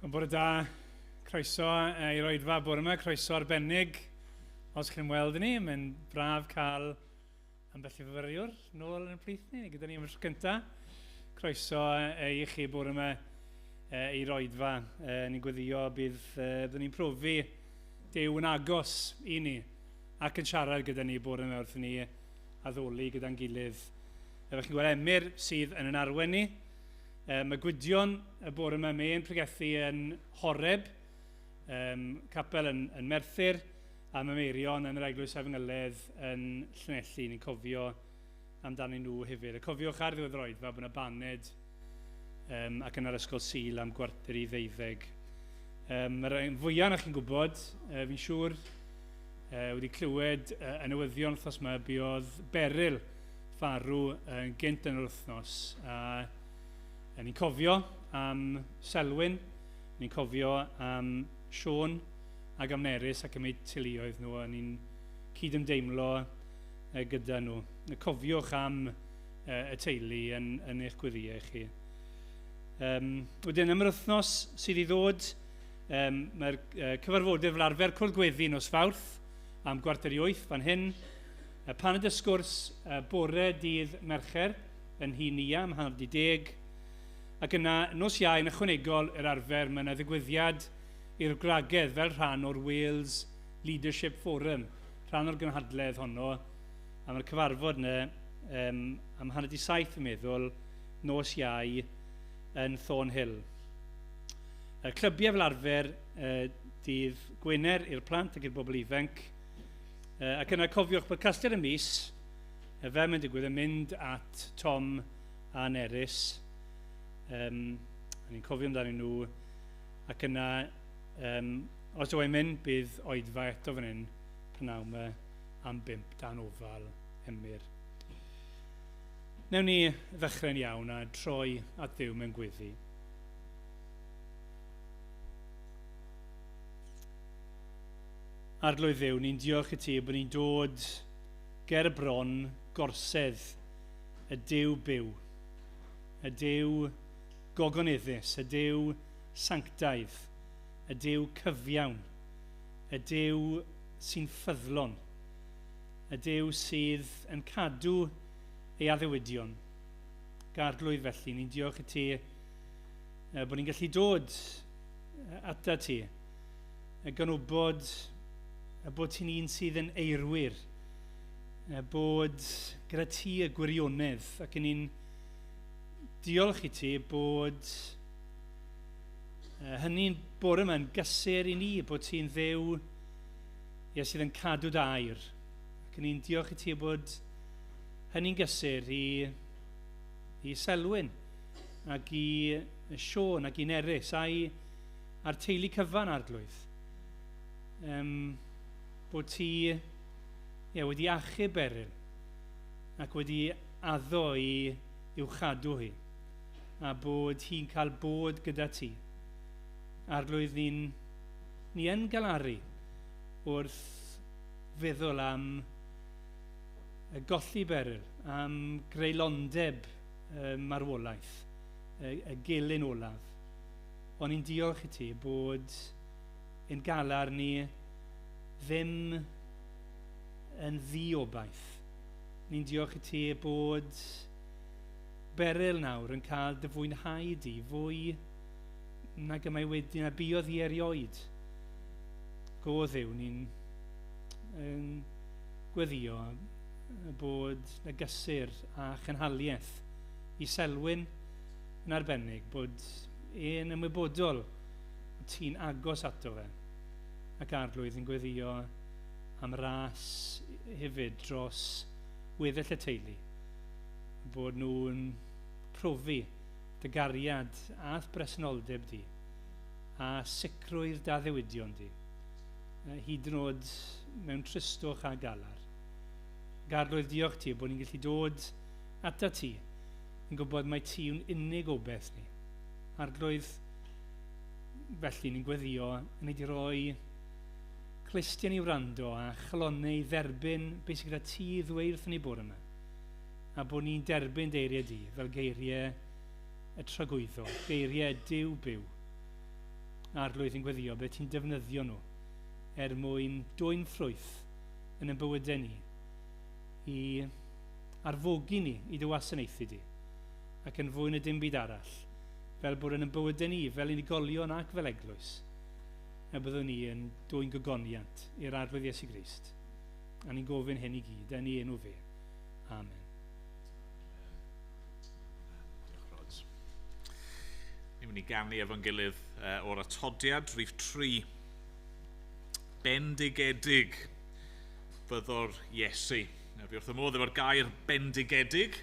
Ond bore da, croeso i'r oedfa bore yma, croeso arbennig os chi'n weld ni, mae'n braf cael ambell i fyfyriwr nôl yn y plith ni, gyda ni am y tro cyntaf. Croeso i chi bore yma i'r oedfa. Ni'n gweddio bydd, byddwn ni'n profi Duw yn agos i ni ac yn siarad gyda ni bore yma wrth i ni addoli gyda'n gilydd. Fel chi'n gweld Emyr sydd yn yn arwen ni. Mae Gwydion y bore yma, mae'n pregethu yn Horeb, capel yn, yn Merthyr, a mae Meirion yn yr Eglwys Efengyledd yn Llanelli. Ni'n cofio amdanyn nhw hefyd. A cofiwch ar ddiwedd yr oedfa bod yna baned um, ac yn yr ysgol Sul am 11:45. Mae'r fwyaf na chi'n gwybod, fi'n siŵr, wedi clywed y newyddion wythnos yma, buodd Beryl farw yn gynt yn yr wythnos. A ni'n cofio am Selwyn, ni'n cofio am Siôn ac am Nerys ac am eu teuluoedd nhw, a ni'n cydymdeimlo gyda nhw. Cofiwch am y teulu yn, yn eich gweddïau chi. Wedyn, am yr wythnos sydd i ddod, mae'r cyfarfodydd fel arfer cwrdd gweddi nos Fawrth am 7:45 fan hyn. Paned y sgwrs bore dydd Mercher yn Nhŷ Nia am 10:30. Ac yna, nos Iau yn ychwanegol i'r arfer, mae yna ddigwyddiad i'r gwragedd fel rhan o'r Wales Leadership Forum, rhan o'r gynhadledd honno, a mae'r cyfarfod yna um, am 6:30 fi'n meddwl, nos Iau yn Thornhill. Y clybiau fel arfer dydd Gwener i'r plant ac i'r bobl ifanc. Ac yna cofiwch bod casgliad y mis, fel mae'n digwydd, yn mynd at Tom a Nerys. A ni'n cofio amdanyn nhw. Ac yna, os yw e'n mynd, bydd oedfa eto fan hyn, pnawn yma, am 5 dan ofal Emyr. Newn ni ddechrau'n iawn a troi at Dduw mewn gweddi. Arglwydd Dduw, ni'n diolch i ti bod ni'n dod ger y bron gorsedd y Duw byw, y Duw gogoneddus, y Duw sanctaidd, y Duw cyfiawn, y Duw sy'n ffyddlon, y Duw sydd yn cadw ei addewidion. Garglwydd felly, ni'n diolch i ti bod ni'n gallu dod ata ti, gan wybod bod ti'n un sydd yn eirwir, bod gyda ti y gwirionedd, ac yn ni'n diolch i ti bod hynny'n bore yma'n gysur i ni, bod ti'n Dduw ie, sydd yn cadw dy air. Ac yn ni'n diolch i ti bod hynny'n gysur i, i Selwyn ac i Siôn ac i Nerys a'i a'r teulu cyfan, Arglwydd. Um, bod ti ie, wedi achub Beryl ac wedi addo i i'w chadw hi a bod hi'n cael bod gyda ti. Arglwydd, ni'n ni yn galaru wrth feddwl am y golli Beryl, am greulondeb y marwolaeth, y, y gelyn olaf. O'n i'n diolch i ti bod ein galar ni ddim yn ddiobaith. Ni'n diolch i ti bod Beryl nawr yn cael dy fwynhau di fwy nag y mae wedi na buodd hi erioed. Go Dduw, ni'n yn gweddio bod na gysur a chynhaliaeth i Selwyn yn arbennig, bod e'n ymwybodol bod ti'n agos ato fe, ac Arglwydd yn gweddio am ras hefyd dros weddill y teulu, bod nhw'n profi dy gariad a'th bresenoldeb di, a sicrwydd dy addewidion di, hyd yn oed mewn tristwch a galar. Arglwydd, diolch ti bod ni'n gallu dod ata ti, yn gwybod mai ti yw'n unig obaith ni. Arglwydd, felly ni'n gweddio yn ei di roi clustiau ni wrando a chalonnau i dderbyn beth sydd gyda ti i ddweud wrthon ni bore yma. A bod ni'n derbyn dy eiriau di fel geiriau y tragwyddo, geiriau Duw byw. Arglwydd, yn gweddio, bydde ti'n defnyddio nhw er mwyn dwyn ffrwyth yn ein bywydau ni, i arfogi ni i dy wasanaethu di, ac yn fwy na dim byd arall, fel bod yn ein bywydau ni, fel unigolion ac fel eglwys, a byddwn ni yn dwyn gogoniant i'r Arglwydd Iesu Grist. A ni'n gofyn hyn i gyd, yn ei enw fe. Amen. Diolch, Rods. Ni'n mynd i ganu efo'n gilydd o'r atodiad, rhif 3. Bendigedig fyddo'r Iesu. A fi wrth y modd efo'r gair bendigedig.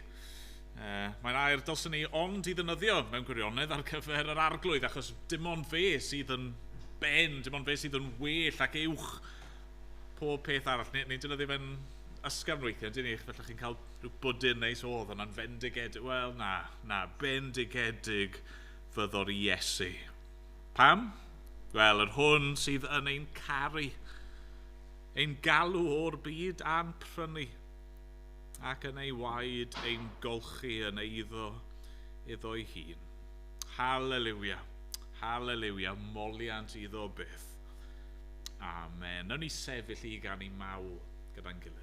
Mae'n air dylswn ni ond i ddefnyddio mewn gwirionedd ar gyfer yr Arglwydd, achos dim ond fe sydd yn ben, dim ond fe sydd yn well ac uwch pob peth arall. Ni'n defnyddio fe'n ysgafn weithiau, dyn ni? Felly chi'n cael rhyw bwdin neis, oedd yna'n fendigedig. Wel, na, bendigedig fyddo'r Iesu. Pam? Wel, yr hwn sydd yn ein caru, ein galw o'r byd a'n prynu, ac yn ei waed ein golchi yn eiddo iddo'i hun. Haleluia, haleluia, moliant iddo byth. Amen. Nawn ni sefyll i ganu mawl gyda'n gilydd.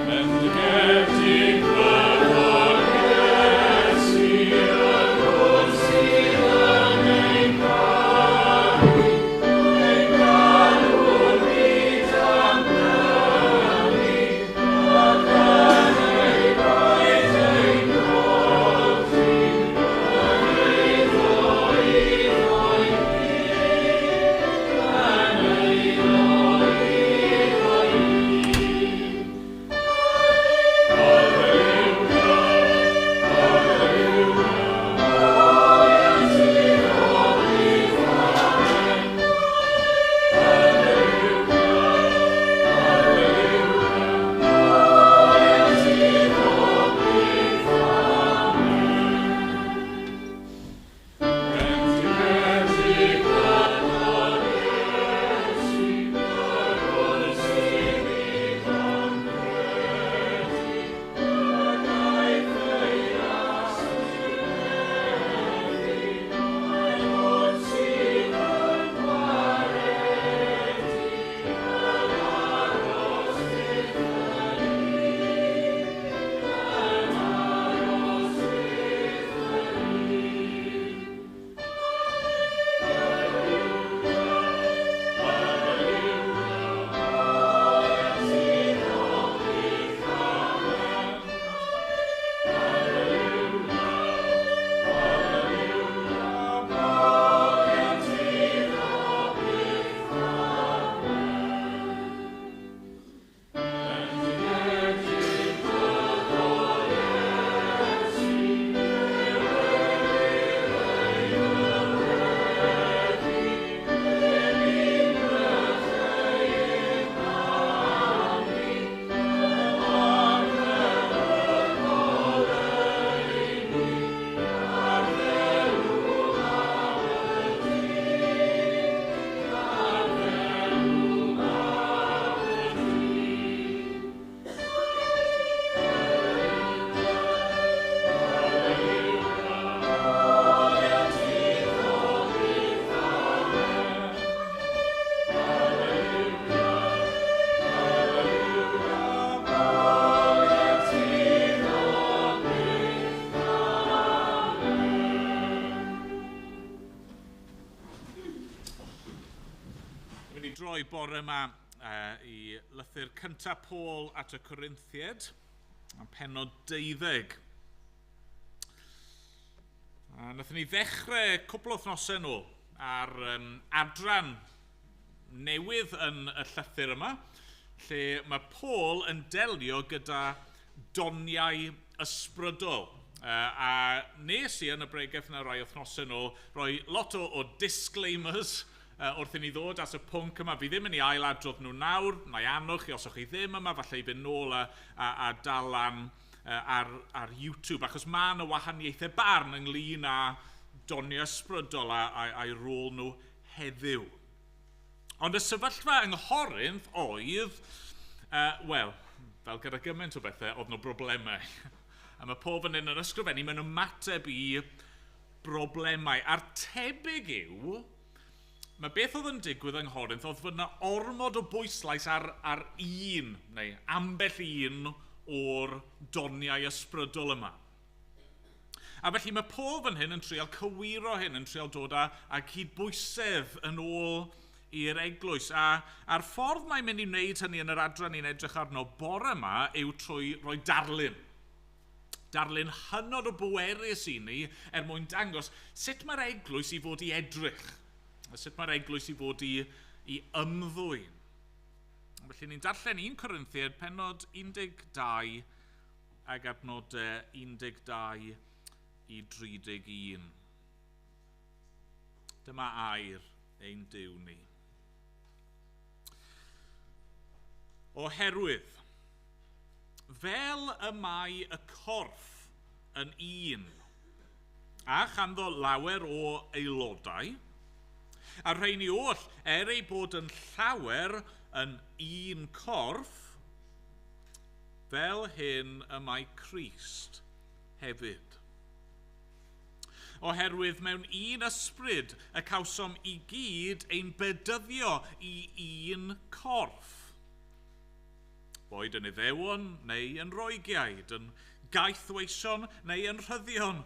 Bendigedig fyddo'r Iesu, yr hwn sydd yn ein caru, ein galw'r byd a'n prynu, ac yn ei waed ein golchi, yn eiddo iddo'i hun, yn eiddo iddo'i hun. Alleluia, alleluia, moliant iddo byth, amen. Alleluia, alleluia, moliant iddo byth, amen. Bendigedig fyddo'r Iesu, yr hwn sydd iddo'n credu, ac aeth ei ras i'w meddu, a'r hwn sydd yn gwaredu, yn aros byth yn un, yn aros byth yn un. Alleluia, alleluia, moliant iddo byth, amen. Alleluia, alleluia, moliant iddo byth, amen. Bendigedig fyddo'r Iesu, ewelir ei ddyweddi, emyn bytheu ami, ymagel y goleuni, ar ddelw mab y dyn, ar ddelw mab y dyn. Alleluia, moliant iddo byth, amen. Alleluia, alleluia, moliant iddo byth, amen. Ni'n mynd i droi bore yma i lythyr cyntaf Paul at y Corinthiaid, am pennod 12. A wnaethon ni ddechrau cwpl o wythnosau nôl ar adran newydd yn y llythyr yma, lle mae Paul yn delio gyda doniau ysbrydol. A nes i yn y bregeth yna rai wythnosau nôl roi lot o disclaimers wrth i ni ddod at y pwnc yma. Fi ddim yn ei ailadrodd nhw nawr, na i annog chi os o'ch chi ddim yma, falle i fynd nôl a dal lan ar YouTube, achos mae yna wahaniaethau barn ynglyn â doniau ysbrydol a'i rôl nhw heddiw. Ond y sefyllfa yng Nghorinth oedd, wel, fel gyda gymaint o bethau, oedd nhw broblemau. A mae Paul fan hyn yn ysgrifennu mewn ymateb i broblemau. A'r tebyg yw, mae beth oedd yn digwydd yng Nghorinth oedd fod yna ormod o bwyslais ar un, neu ambell un o'r doniau ysbrydol yma. A felly mae Paul fan hyn yn trial cywiro hyn, yn trial dod â cydbwysedd yn ôl i'r eglwys. A'r ffordd mae'n mynd i wneud hynny yn yr adran ni'n edrych arno bore yma yw trwy roi darlun. Darlun hynod o bwerus i ni er mwyn dangos sut mae'r eglwys i fod i edrych. A sut mae'r eglwys i fod i ymddwyn. Felly ni'n darllen 1 Corinthiaid pennod 12 ag adnodau 12 i 31. Dyma air ein Duw ni. Oherwydd, fel y mae y corff yn un, a chanddo lawer o aelodau, a rheini oll, er ei bod yn llawer yn un corff, fel hyn y mae Crist hefyd. Oherwydd mewn un ysbryd y cawsom i gyd ein bedyddio i un corff. Boed yn Iddewon neu yn Roegiaid, yn gaethweision neu yn rhyddion,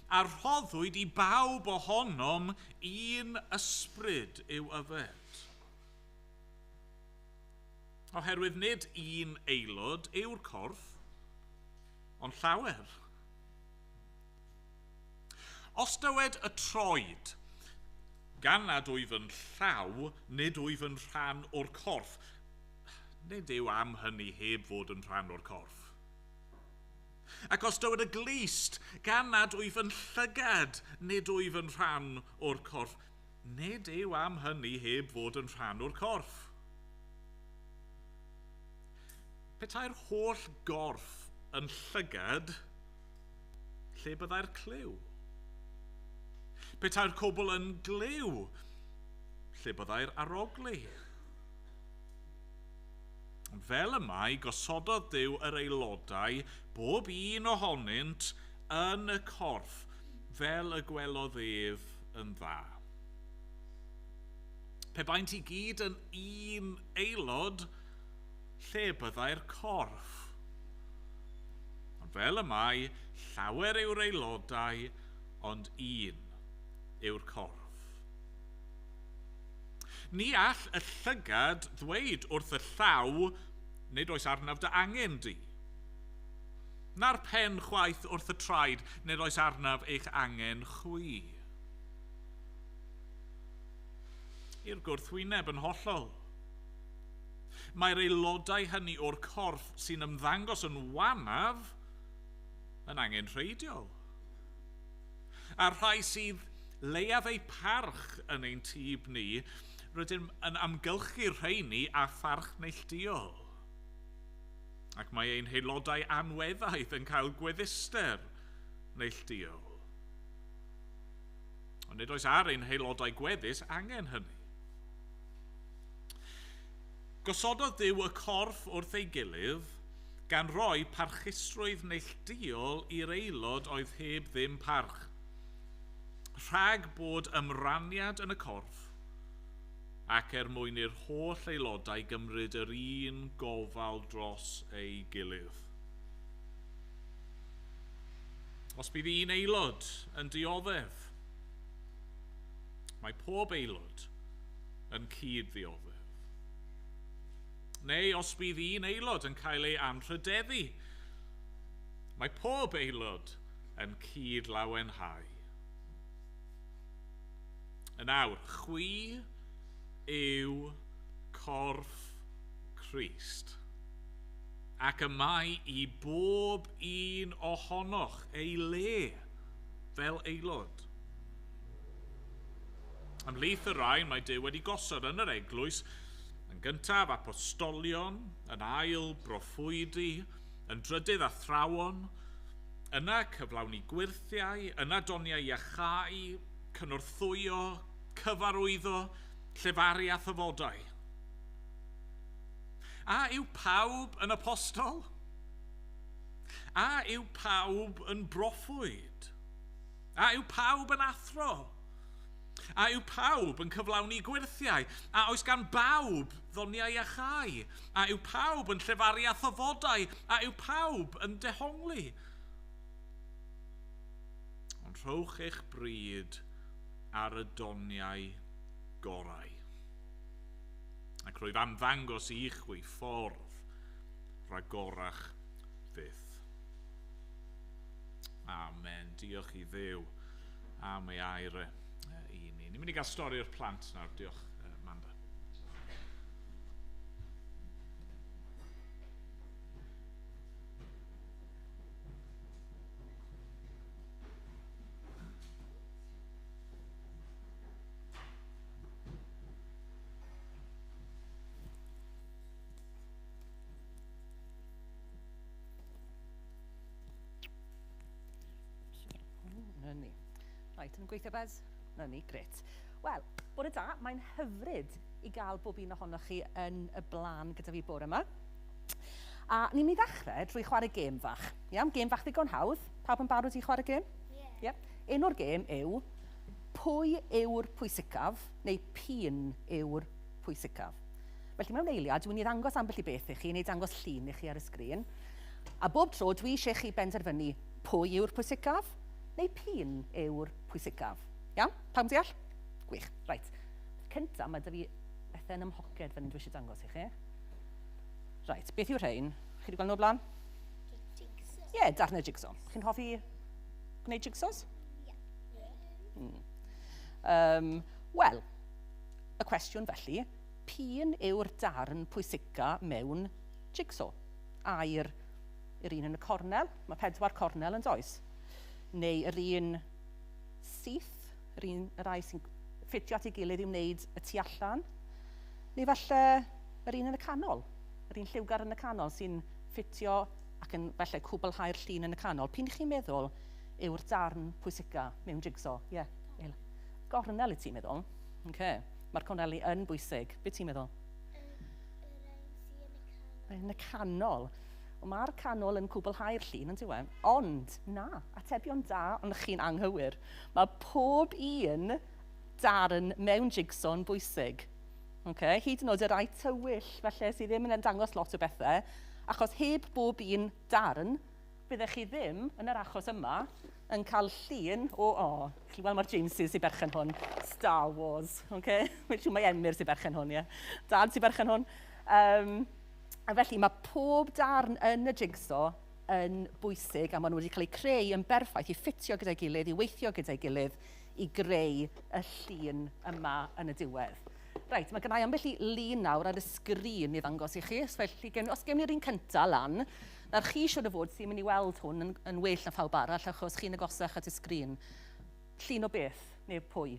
a rhoddwyd i bawb ohonom un ysbryd i'w yfed. Oherwydd nid un aelod yw'r corff, ond llawer. Os dywed y troed, gan nad wyf yn llaw, nid wyf yn rhan o'r corff, nid yw am hynny heb fod yn rhan o'r corff. Ac os dywed y glust, gan nad wyf yn llygad, nid wyf yn rhan o'r corff, nid yw am hynny heb fod yn rhan o'r corff. Petai'r holl gorff yn llygad, lle byddai'r clyw? Petai'r cwbl yn glyw, lle byddai'r aroglu? Fel y mae gosododd Duw yr aelodau, bob un ohonynt, yn y corff, fel y gwelodd ef yn dda. Pe baent i gyd yn un aelod, lle byddai'r corff? Ond fel y mae, llawer yw'r aelodau, ond un yw'r corff. Ni all y llygad ddweud wrth y llaw, nid oes arnaf dy angen di. Na'r pen chwaith wrth y traed, nid oes arnaf eich angen chwi. I'r gwrthwyneb yn hollol. Mae'r aelodau hynny o'r corff sy'n ymddangos yn wanaf yn angenrheidiol. A'r rhai sydd leiaf eu parch yn ein tîb ni, rydym yn amgylchu'r rheini a pharch neilltuol. Ac mae ein haelodau anweddaidd yn cael gwedduster neilltuol. Ond nid oes ar ein haelodau gweddus angen hynny. Gosododd Duw y corff wrth ei gilydd, gan roi parchusrwydd neilltuol i'r aelod oedd heb ddim parch. Rhag bod ymraniad yn y corff, ac er mwyn i'r holl aelodau gymryd yr un gofal dros ei gilydd. Os bydd un aelod yn dioddef, mae pob aelod yn cyd-ddioddef. Neu os bydd un aelod yn cael ei anrhydeddu, mae pob aelod yn cyd-lawenhau. Yn awr, chwi yw corff Crist, ac y mae i bob un ohonoch ei le fel aelod. Ymhlith y rhain mae Duw wedi gosod yn yr eglwys, yn gyntaf apostolion, yn ail broffwydi, yn drydydd athrawon, yna cyflawni gwyrthiau, yna doniau iachau, cynorthwyo, cyfarwyddo, llefaru a thyfodau? A yw pawb yn apostol? A yw pawb yn broffwyd? A yw pawb yn athro? A yw pawb yn cyflawni gwyrthiau? A oes gan bawb ddoniau iachau? A yw pawb yn llefaru a thyfodau? A yw pawb yn dehongli? Ond rhowch eich bryd ar y doniau gorau. Ac rwyf am ddangos i chwi ffordd ragorach fyth. Amen. Diolch i Dduw am ei air e i ni. Ni'n mynd i gael stori'r plant nawr. Diolch, Manda. Na ni. Reit, yn gweithio Bez? Na ni, gret. Wel, bore da, mae'n hyfryd i gael bob un ohonoch chi yn y blaen gyda fi bore yma. A ni'n mynd i ddechrau drwy chwarae gêm fach. Iawn, gêm fach ddigon hawdd. Pawb yn barod i chwarae gêm? Ie. Yeah. Yep. Enw'r gêm yw pwy yw'r pwysicaf, neu p'un yw'r pwysicaf. Felly mewn eiliad, dwi'n i ddangos ambell i beth i chi, neu dangos llun i chi ar y sgrin. A bob tro, dwi eisiau chi benderfynu pwy yw'r pwysicaf, neu p'un yw'r pwysicaf. Iawn? Pawb yn deall? Gwych. Reit. Peth cyntaf, mae 'da fi bethau yn 'y mhoced fan hyn dwi eisiau dangos i chi. Reit, beth yw'r rhain? Chi wedi gweld nhw o'r blaen? Jigsaw. Ie, yeah, darnau jigsaw. Chi'n hoffi gwneud jigsaws? Ie. Yeah. Wel, y cwestiwn felly, p'un yw'r darn pwysica mewn jigsaw? Ai'r yr un yn y cornel? Mae pedwar cornel yn does? Neu yr un syth, yr un, y rai sy'n ffitio at ei gilydd i wneud y tu allan? Neu falle yr un yn y canol, yr un lliwgar yn y canol sy'n ffitio ac yn falle cwblhau'r llun yn y canol. P'un chi'n meddwl yw'r darn pwysica mewn jigsaw? Ie, yeah. Gornel wyt ti'n meddwl? Okay. Mae'r corneli yn bwysig. Be ti'n meddwl? Yn y canol. Wel, mae'r canol yn cwblhau'r llun, yn dyw e? Ond, na, atebion da, ond chi'n anghywir. Mae pob un darn mewn jigsaw yn bwysig. Okay? Hyd yn oed y rai tywyll, falle, sydd ddim yn dangos lot o bethau, achos heb bob un darn, byddech chi ddim, yn yr achos yma, yn cael llun o, o, chi'n gweld mae'r Jameses sy'n berchen hwn, Star Wars, okay? Mae'n siŵr mai Emyr sy'n berchen hwn, ie. Dad sy'n berchen hwn. A felly mae pob darn yn y jigsaw yn bwysig a maen nhw wedi cael eu creu yn berffaith i ffitio gyda'i gilydd, i weithio gyda'i gilydd, i greu y llun yma yn y diwedd. Reit, mae gennau ambell i lun nawr ar y sgrin i ddangos i chi. So felly, os gewn ni'r un cyntaf lan, nawr chi siŵr o fod sy'n mynd i weld hwn yn well na phawb arall, achos chi'n agosach at y sgrin. Llun o beth, neu pwy?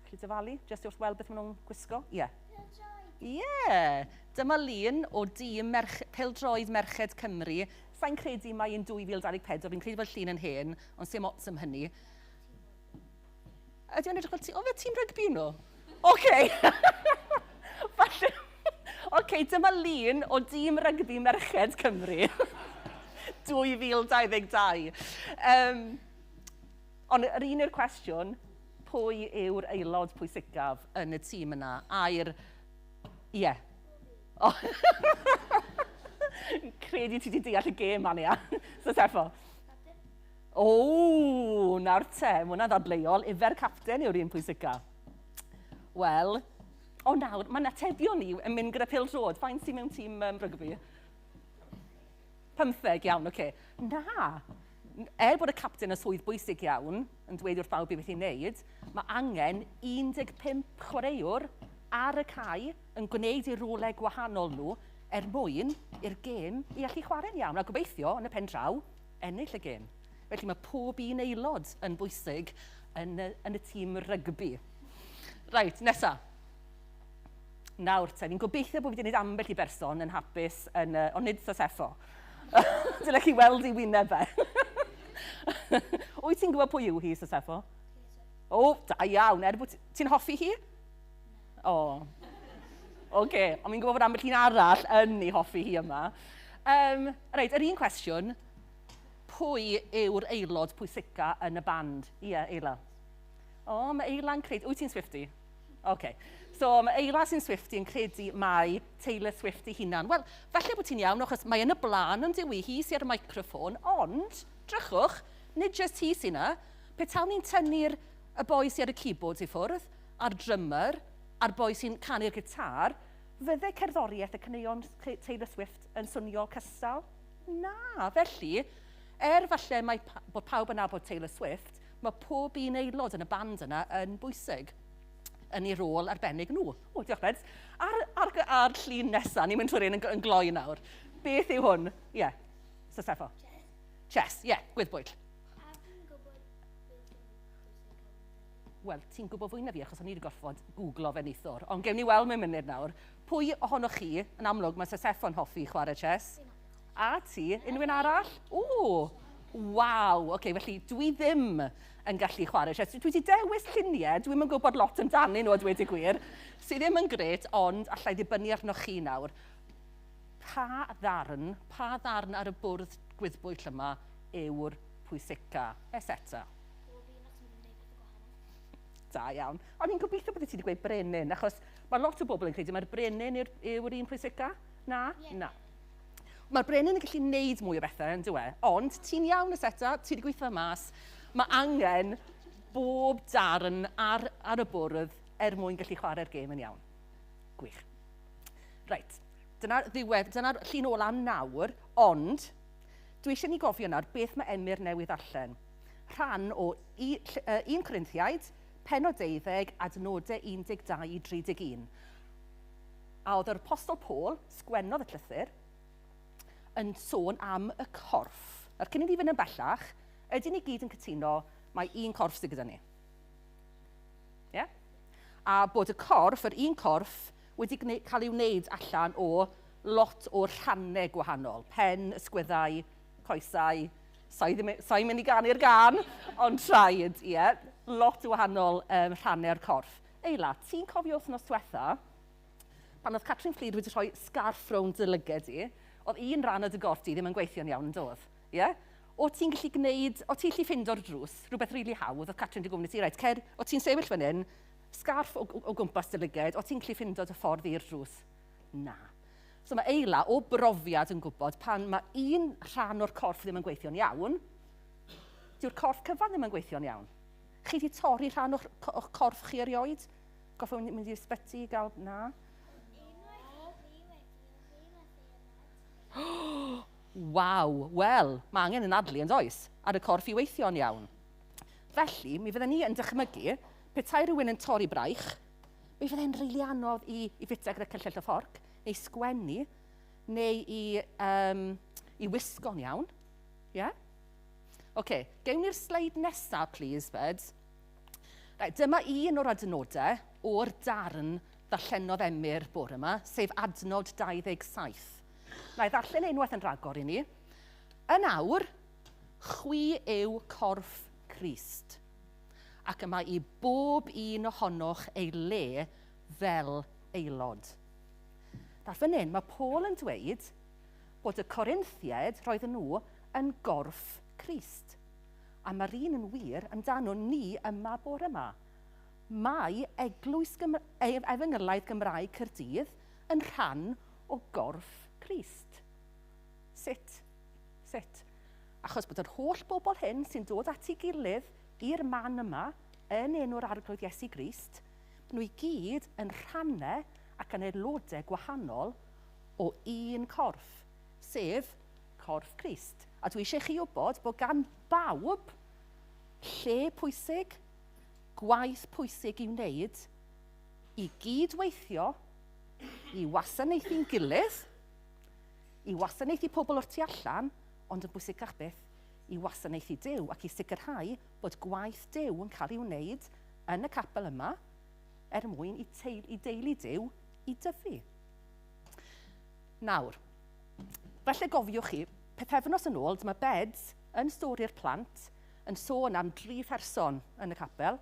Chi dyfalu, jyst wrth weld beth maen nhw'n gwisgo? Ie. Yeah. Ie, yeah. Dyma lun o dîm pêl-droed Merched Cymru. Sa'n credu mai yn 2024, fi'n credu bod llun yn hen, ond sim ots am hynny. Ydy o'n edrych fel ti? O, fe tîm rygbi nhw? Oce. Falle. Oce, dyma lun o dîm rygbi Merched Cymru. 2022. Ond yr un yw'r cwestiwn, pwy yw'r aelod pwysicaf yn y tîm yna? A'r... Ie. O. Credu ti wedi deall y gêm, Ania. So, Seffo. O, nawr te, mae hwnna'n ddadleuol. Ife'r capten yw'r un pwysica. Wel, o nawr, mae'n atebion ni yn mynd gyda pêl-droed. Faint sy'n mewn tîm rygbi? 15, iawn, oce. Okay. Na, er bod y capten yn swydd bwysig iawn, yn dweud wrth bawb beth i wneud, mae angen 15 chwaraewr ar y cae yn gwneud eu rolau gwahanol nhw er mwyn i'r gêm i allu chwarae'n iawn, a gobeithio, yn y pen draw, ennill y gêm. Felly mae pob un aelod yn bwysig yn y tîm rygbi. Reit, nesa. Nawr te, fi'n gobeithio bod fi wedi gwneud ambell i berson yn hapus, ond nid Saseffo. Dylech chi weld ei wyneb e. Wyt ti'n gwybod pwy yw hi, Saseffo? O, da iawn. Er bod ti'n hoffi hi? O. Oh. Oce, okay. Ond fi'n gwybod bod ambell un arall yn ei hoffi hi yma. Reit, yr un cwestiwn, pwy yw'r aelod pwysica yn y band? Ie, yeah, Eila. O, oh, mae Eila'n credu... Wyt ti'n Swifty? Oce. Okay. So, mae Eila sy'n Swifty yn credu mai Taylor Swift ei hunan. Wel, falle bod ti'n iawn, achos mae yn y blaen yn dywi, hi sy'n ar y microffon, ond, drychwch, nid jyst hi sy'n yna. Petawn ni'n tynnu'r y boi sy'n ar y keyboards i ffwrdd, a'r drummer, a'r boi sy'n canu'r gitar, fydde cerddoriaeth y caneuon Taylor Swift yn swnio cystal? Na, felly, falle mae bod pawb yn nabod Taylor Swift, mae pob un aelod yn y band yna yn bwysig yn ei rôl arbennig nhw. O, diolch Beds. Ar llun nesaf, ni'n mynd trwy'r un yn gloi nawr. Beth yw hwn? Ie, yeah. So Steffo. Chess. Chess, ie, yeah, gwyddbwyll. A fi'n gwybod beth yw'n bwysig. Wel, ti'n gwybod fwy na fi, achos o'n i wedi gorfod googlo fe neithiwr. Ond gewn ni weld mewn munud nawr. Pwy ohonoch chi, yn amlwg, mae Seffo'n hoffi chwarae chess? A ti, unrhyw un arall? O, waw. Oce, okay, felly dwi ddim yn gallu chwarae chess. Dwi wedi dewis lluniau, dwi'm yn gwybod lot amdanyn nhw a dweud y gwir, sydd ddim yn gret, ond allai ddibynnu arnoch chi nawr. Pa ddarn ar y bwrdd gwyddbwyll yma yw'r pwysica? Eseta. Bob un achos maen nhw'n gwneud pethau gwahanol. Da iawn. Ond i'n gobeithio bod ti wedi gweud brenin, achos mae lot o bobl yn credu mae'r brenin yw'r un pwysica. Na? Ie. Na. Mae'r brenin yn gallu gwneud mwy o bethau, yn dyw e? Ond ti'n iawn, Eseta, ti wedi gweithio mas. Mae angen bob darn ar y bwrdd er mwyn gallu chwarae'r gêm yn iawn. Gwych. Reit, dyna'r ddiwedd, dyna'r llun ola am nawr, ond dwi eisiau ni gofio nawr beth mae Emyr newydd allan. Rhan o 1 Corinthiaid, pennod 12, adnodau 12 i 31. A oedd yr Apostol Paul, sgwennodd y llythyr, yn sôn am y corff. Nawr, cyn i ni fynd yn bellach, ydyn ni gyd yn cytuno mae un corff sydd gyda ni? Ie? Yeah? A bod y corff, yr un corff, wedi cael ei wneud allan o lot o rhannau gwahanol. Pen, ysgwyddau, coesau, sa'i mynd i ganu'r gan, ond traed, ie. Yeah. Lot o wahanol rhannau o'r corff. Eila, ti'n cofio wythnos diwetha, pan oedd Catrin Fflur wedi rhoi sgarff rownd dy lyged i, oedd un rhan o dy gorff di ddim yn gweithio'n iawn yn doedd. Ie? Yeah? O ti'n gallu gwneud, o ti'n gallu ffindo'r drws, rhywbeth rili really hawdd, oedd Catrin wedi gofyn i ti, reit, cer, o ti'n sefyll fan hyn, sgarff o gwmpas dy lyged, o ti'n gallu ffindo dy ffordd i'r drws? Na. So mae Eila o brofiad yn gwybod pan mae un rhan o'r corff ddim yn gweithio'n iawn, dyw'r corff cyfan ddim yn gweithio'n iawn. Chi wedi torri rhan o'ch corff chi erioed? Goffo mynd i'r ysbyty i gael... Na? Waw, wel, mae angen anadlu yn does, ar y corff i weithio'n iawn. Felly, mi fydden ni yn dychmygu, petai rhywun yn torri braich, mi fydde'n rili anodd i fita gyda cyllell a fforc, neu sgwennu, neu i wisgo'n iawn. Yeah? OK, gewn ni'r sleid nesaf, please, Beds. Right, dyma un o'r adnodau o'r darn ddarllenodd Emyr bore yma, sef adnod 27. Na i ddarllen unwaith yn rhagor i ni. Yn awr, chwi yw corff Crist, ac y mae i bob un ohonoch ei le fel aelod. Nawr fan hyn, mae Paul yn dweud bod y Corinthiaid, roedden nhw, yn gorff Crist. A mae'r un yn wir amdano ni yma bore yma. Mae Eglwys Efengylaidd Gymraeg Caerdydd yn rhan o gorff Crist. Sut? Sut? Achos bod yr holl bobl hyn sy'n dod at ei gilydd i'r man yma yn enw'r Arglwydd Iesu Grist, nhw i gyd yn rhannau ac yn aelodau gwahanol o un corff, sef corff Crist. A dwi eisiau chi wybod bod gan bawb lle pwysig, gwaith pwysig i wneud, i gydweithio, i wasanaethu'n gilydd, i wasanaethu pobl o'r tu allan, ond yn bwysicach byth, i wasanaethu Duw ac i sicrhau bod gwaith Duw yn cael ei wneud yn y capel yma er mwyn i deulu Duw i dyfu. Nawr, falle gofiwch chi, pythefnos yn ôl, dyma Beds yn stori'r plant yn sôn am 3 person yn y capel.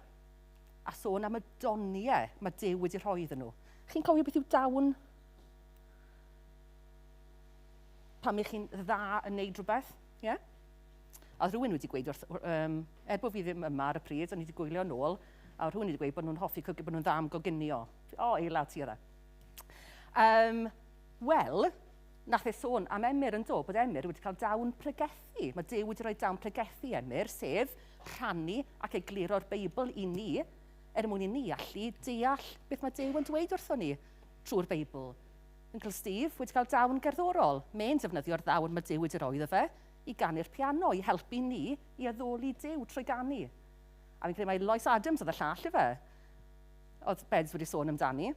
A sôn am y doniau mae Duw wedi rhoi iddyn nhw. Chi'n cofio beth yw dawn? Pam ych chi'n dda yn neud rhywbeth? Ie? Yeah? A oedd rhywun wedi gweud wrth, er bod fi ddim yma ar y pryd, o'n i wedi gwylio nôl, a oedd rhywun wedi gweud bod nhw'n hoffi, bod nhw'n dda am goginio. O, Eila, ti yna. Wel, nath e sôn am Emyr yn do, bod Emyr wedi cael dawn pregethu. Mae Duw wedi rhoi dawn pregethu Emyr, sef rhannu ac egluro'r Beibl i ni, er mwyn i ni allu deall beth mae Duw yn dweud wrthon ni trwy'r Beibl. Uncle Steve wedi cael dawn gerddorol. Mae'n defnyddio'r ddawn mae Duw wedi rhoi iddo fe i ganu'r piano, i helpu ni i addoli Duw trwy ganu. A fi'n credu mai Lois Adams oedd y llall i fe. Oedd Beds wedi sôn amdani,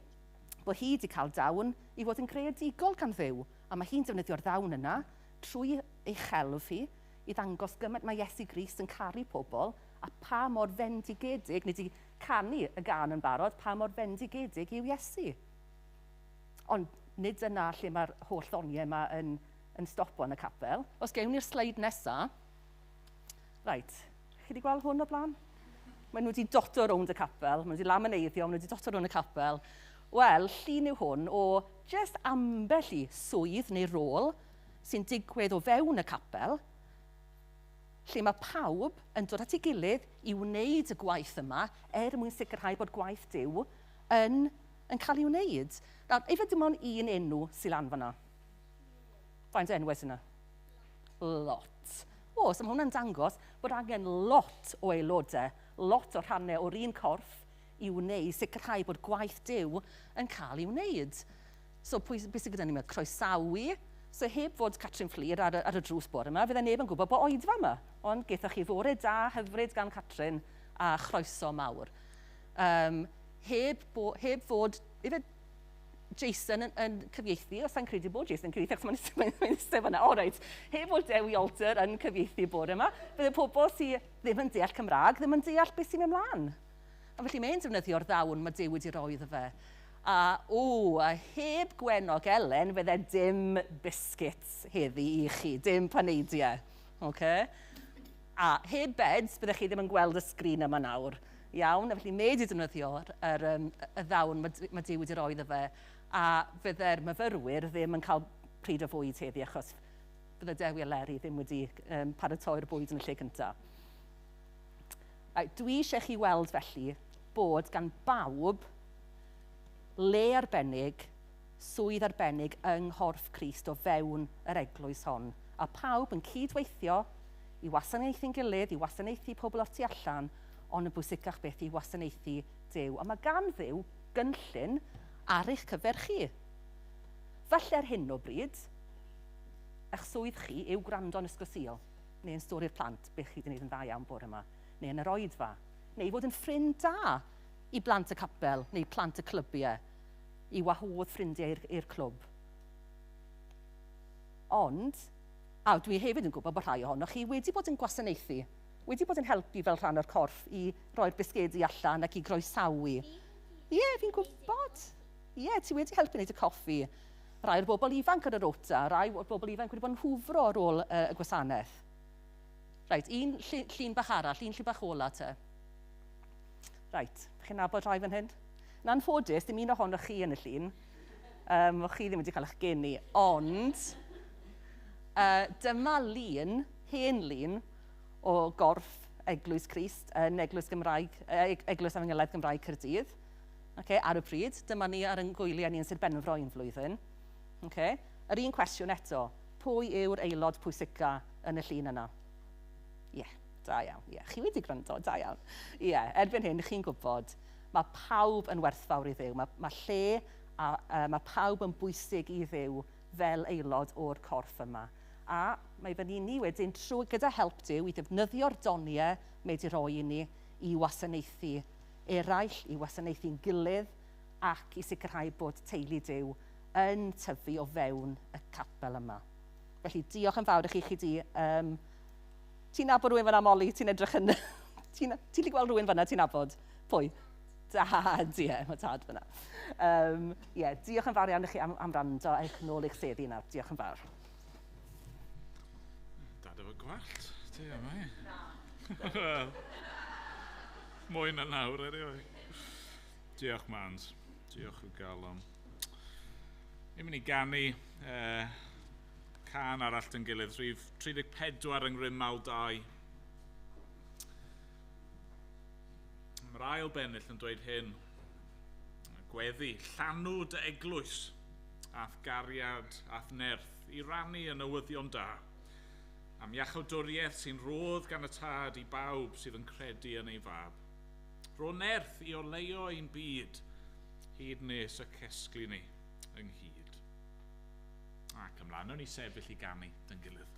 bod hi wedi cael dawn i fod yn greadigol gan Dduw, a mae hi'n defnyddio'r ddawn yna trwy ei chelf hi i ddangos gymaint mae Iesu Grist yn caru pobl a pa mor fendigedig, nid i canu y gân yn barod, pa mor fendigedig yw Iesu. Ond nid yna lle mae'r holl ddoniau yma yn stopo yn y capel. Os gewn ni'r sleid nesa. Reit, chi wedi gweld hwn o blaen? Maen nhw wedi doto rownd y capel, maen nhw wedi lamineiddio, maen nhw wedi doto rownd y capel. Wel, llun yw hwn o just ambell i swydd neu rôl sy'n digwydd o fewn y capel, lle mae pawb yn dod at ei gilydd i wneud y gwaith yma er mwyn sicrhau bod gwaith Duw yn cael ei wneud. Nawr, efe dim ond un enw sy'n lan fan'na? Faint o enwau sy'n yna? Lot. O, so mae hwnna'n dangos bod angen lot o aelodau, lot o rhannau o'r un corff i wneud, sicrhau bod gwaith Duw yn cael ei wneud. So, pwy, beth sydd gyda ni yma? Croesawu. So, heb fod Catrin Fflur ar y drws bore yma, fydde neb yn gwybod bod oedfa yma. Ond gaethoch chi fore da hyfryd gan Catrin a chroeso mawr. Heb fod, ife Jason yn cyfieithu, os sa'n credu bod Jason yn cyfieithu, achos mae'n eistedd fan'na. O, reit, heb fod Dewi Alter yn cyfieithu bore yma, bydde pobl sydd ddim yn deall Cymraeg ddim yn deall beth sy'n mynd mlaen. A felly mae'n defnyddio'r ddawn mae Duw wedi roi iddo fe. A heb Gwenog Elen, fydde dim biscuits heddi i chi, dim paneidiau. Okay? A heb Beds, byddech chi ddim yn gweld y sgrin yma nawr. Iawn, a felly mae wedi defnyddio'r y ddawn mae Duw wedi roi iddo fe. A fydde'r myfyrwyr ddim yn cael pryd o fwyd heddi, achos bydde Dewi a Leri ddim wedi paratoi'r bwyd yn y lle cyntaf. Dwi eisiau chi weld felly bod gan bawb le arbennig, swydd arbennig yng nghorff Crist o fewn yr eglwys hon. A pawb yn cydweithio i wasanaethu'n gilydd, i wasanaethu pobl o'r tu allan, ond yn bwysicach beth i wasanaethu Duw. A mae gan Dduw gynllun ar eich cyfer chi. Falle ar hyn o bryd, eich swydd chi yw gwrando yn Ysgol Sul, neu yn stori'r plant, beth chi wedi gwneud yn dda iawn bore yma, neu yn yr oedfa, neu i fod yn ffrind da i blant y capel, neu plant y clybiau, i wahodd ffrindiau i'r clwb. Ond, a dwi hefyd yn gwybod bod rhai ohonoch chi wedi bod yn gwasanaethu, wedi bod yn helpu fel rhan o'r corff i roi'r bisgedi allan ac i groesawu. Ie, fi'n gwybod. Ie, ti wedi helpu wneud y coffi. Rai o'r bobl ifanc ar y rota, rai o'r bobl ifanc wedi bod yn hwfro ar ôl y gwasanaeth. Reit, un llun bach arall, un llun bach ola te. Reit, chi'n nabod rhai fan hyn? Yn anffodus, dim un ohonoch chi yn y llun. O'ch chi ddim wedi cael eich geni, ond dyma lun, hen lun, o gorff Eglwys Crist yn Eglwys Gymraeg, Eglwys Efengylaidd Gymraeg Caerdydd. Okay, ar y pryd, dyma ni ar ein gwyliau ni yn Sir Benfro un flwyddyn. Okay. Yr un cwestiwn eto, pwy yw'r aelod pwysica yn y llun yna? Ie, yeah, da iawn. Ie, yeah, chi wedi gwrando, da iawn. Ie, yeah, erbyn hyn, chi'n gwybod, mae pawb yn werthfawr i Dduw. Mae lle a mae pawb yn bwysig i Dduw fel aelod o'r corff yma. A mae fyny ni wedyn trwy gyda help Duw i ddefnyddio'r doniau mae wedi rhoi i ni i wasanaethu eraill, i wasanaethu'n gilydd ac i sicrhau bod teulu Duw yn tyfu o fewn y capel yma. Felly diolch yn fawr i chi di. Ti'n nabod rhywun fan'na, Molly? Ti'n edrych yn... Ti'n gallu gweld rhywun fan'na, ti'n nabod? Pwy? Dad, ie, mae tad fan'na. Ie, diolch yn fawr iawn i chi am wrando. Ewch nôl i'ch seddi nawr. Diolch yn fawr. Dad efo gwallt, ti am ei? Mwy na nawr, anyway. Diolch, Mans. Diolch o galon. Ni'n mynd i ganu cân arall dyn gilydd, rhif 34 yng Ngrym 2. Mae'r ail bennill yn dweud hyn. Gweddi, llanw dy eglwys, a'th gariad, a'th nerth, i rannu y newyddion da. Am iachawdwriaeth sy'n rhodd gan y tad i bawb sydd yn credu yn ei fab. Rho nerth i oleuo ein byd, hyd nes y cesglu ni ynghyd. Ac ymlaen, nawn ni sefyll i ganu dyn gilydd.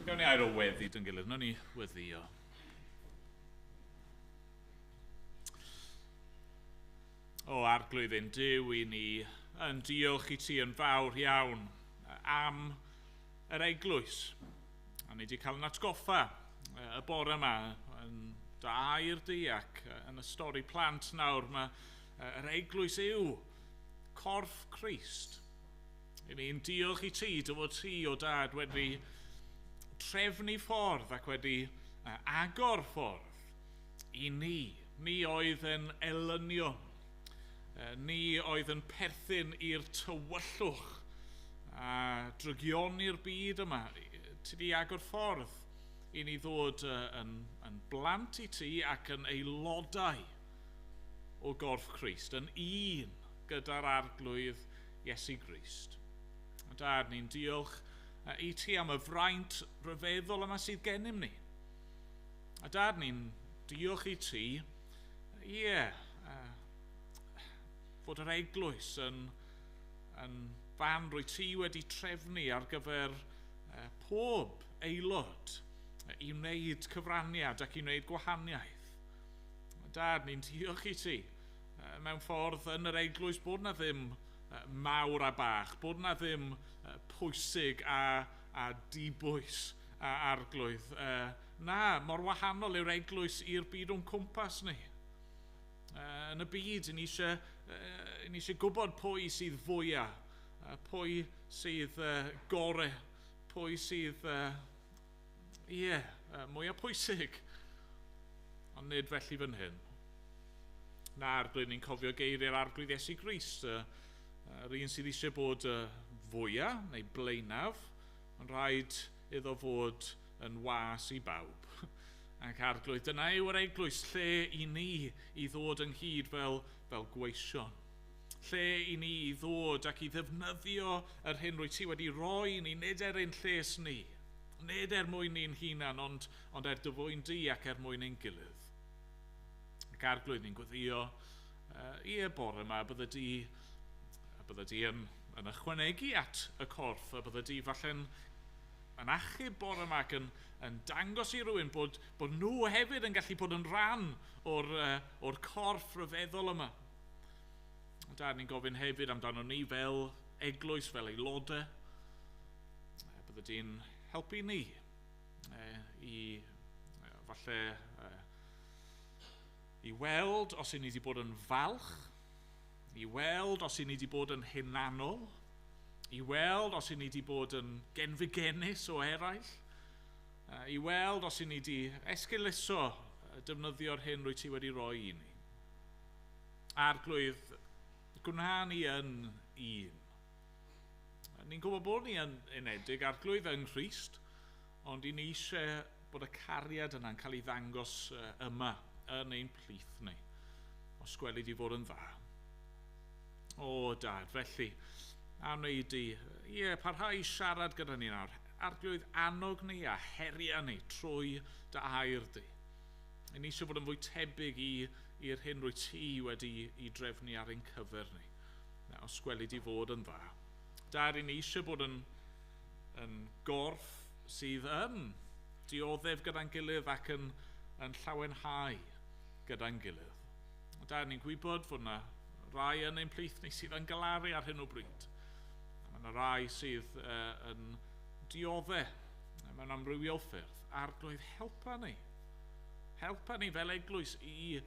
Gawn ni air o weddi dyn gilydd, nawn ni weddio. O Arglwydd ein Duw i ni, yn diolch i ti yn fawr iawn am yr eglwys. A ni wedi cael yn atgoffa y bore yma yn dy air di ac yn y stori plant nawr. Mae yr eglwys yw corff Crist. I ni'n diolch i ti, dy fod ti o dad wedi trefnu ffordd ac wedi agor ffordd i ni. Ni oedd yn elynion. Ni oedd yn perthyn i'r tywyllwch a drygioni'r byd yma. Ti di agor ffordd i ni ddod yn blant i ti ac yn aelodau o gorff Crist, yn un gyda'r Arglwydd Iesu Grist. A dad, ni'n diolch i ti am y fraint ryfeddol yma sydd gennym ni. A Dad, ni'n diolch i ti, ie, fod yr eglwys yn fan rwy ti wedi trefnu ar gyfer pob aelod i wneud cyfraniad ac i wneud gwahaniaeth. Dad, ni'n diolch i ti mewn ffordd yn yr eglwys bod na ddim mawr a bach, bod na ddim pwysig a dibwys a Arglwydd. Na, mor wahanol yw'r eglwys i'r byd o'n cwmpas ni. Yn y byd, ni eisiau gwybod pwy sydd fwyaf, pwy sydd gore, pwy sydd mwyaf pwysig. Ond nid felly fan hyn. Na, Arglwydd, ni'n cofio geiriau'r Arglwydd Iesu Grist, yr un sydd eisiau bod fwyaf neu blaenaf, mae'n rhaid iddo fod yn was i bawb. Ac Arglwydd, dyna yw'r eglwys, lle i ni i ddod ynghyd fel gweision. Lle i ni i ddod ac i ddefnyddio yr hyn rwy ti wedi roi ni, nid er ein lles ni, nid er mwyn ni'n hunan, ond er dy fwyn di ac er mwyn ein gilydd. Ac Arglwydd, ni'n gweddio i'r bore yma, bydde di yn ychwanegu at y corff, a bydde di falle'n yn achub bore yma ac yn dangos i rywun bod nhw hefyd yn gallu bod yn rhan o'r corff rhyfeddol yma. Dad, ni'n gofyn hefyd amdano ni fel eglwys, fel aelodau. Bydde di'n helpu ni i falle i weld os i ni wedi bod yn falch, i weld os i ni wedi bod yn hunanol, i weld os i ni wedi bod yn genfigennus o eraill, i weld os i ni wedi esgeuluso defnyddio'r hyn rwy ti wedi roi i ni. Arglwydd, gwna ni yn un. Ni'n gwybod bod ni yn unedig, Arglwydd, yng Nghrist, ond i ni eisiau bod y cariad yna'n cael ei ddangos yma yn ein plith ni, os gweli di fod yn dda. O, Dad, felly, a wneud di, ie, parhau i siarad gyda ni nawr. Arglwydd, annog ni a heria ni trwy dy air di. Ni eisiau bod yn fwy tebyg i'r hyn rwy ti wedi i drefnu ar ein cyfer ni. Na, os gweli di fod yn dda. Dad, ni eisiau bod yn gorff sydd yn dioddef gyda'n gilydd ac yn llawenhau gyda'n gilydd. Dad, ni'n gwybod fod yna rai yn ein plith ni sydd yn galaru ar hyn o bryd. Mae yna rai sydd yn dioddef mewn amrywiol ffyrdd. Arglwydd, helpa ni. Helpa ni fel eglwys i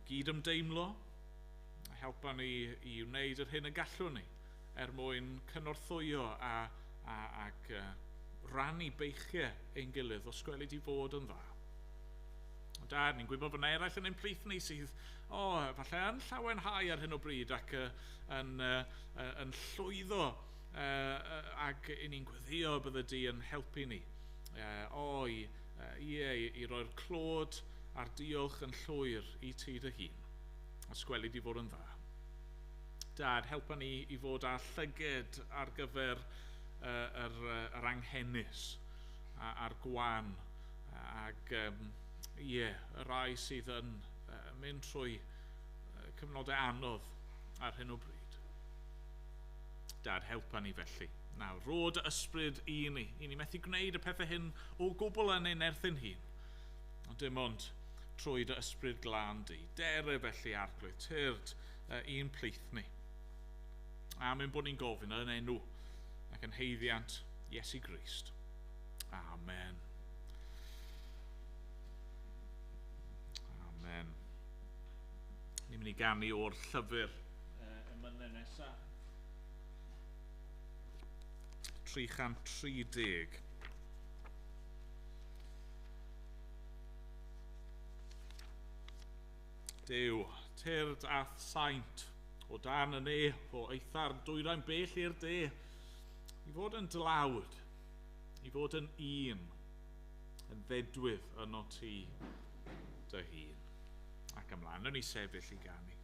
gyd-ymdeimlo. Helpa ni i wneud yr hyn y gallwn ni er mwyn cynorthwyo ac rannu beichiau ein gilydd os gweli di fod yn dda. Dad, ni'n gwybod bod yna eraill yn ein plith ni sydd, falle yn llawenhau ar hyn o bryd ac yn llwyddo ac i ni'n gweddio bydde di yn helpu ni. I roi'r clod a'r diolch yn llwyr i ti dy hun. Os gweli di fod yn dda. Dad, helpa ni i fod â llyged ar gyfer yr anghenus a'r gwan ac y rai sydd yn mynd trwy cyfnodau anodd ar hyn o bryd. Dad, helpa ni felly. Nawr, rho dy ysbryd i ni. I ni methu gwneud y pethau hyn o gwbl yn ein nerth ein hun. Ond dim ond trwy dy ysbryd glân di. Dere felly, Arglwydd, tyrd i'n plith ni. Am ein bod ni'n gofyn yn enw ac yn haeddiant Iesu Grist. Amen. Amen. Ni'n mynd i ganu o'r llyfr emynau nesaf. 330. Duw, tyrd a'th saint o dan y ne, o eitha'r dwyrain bell i'r de, i fod yn dlawd, i fod yn un, yn ddedwydd yno ti dy hun. Ac ymlaen, yn i sefyll i ganu.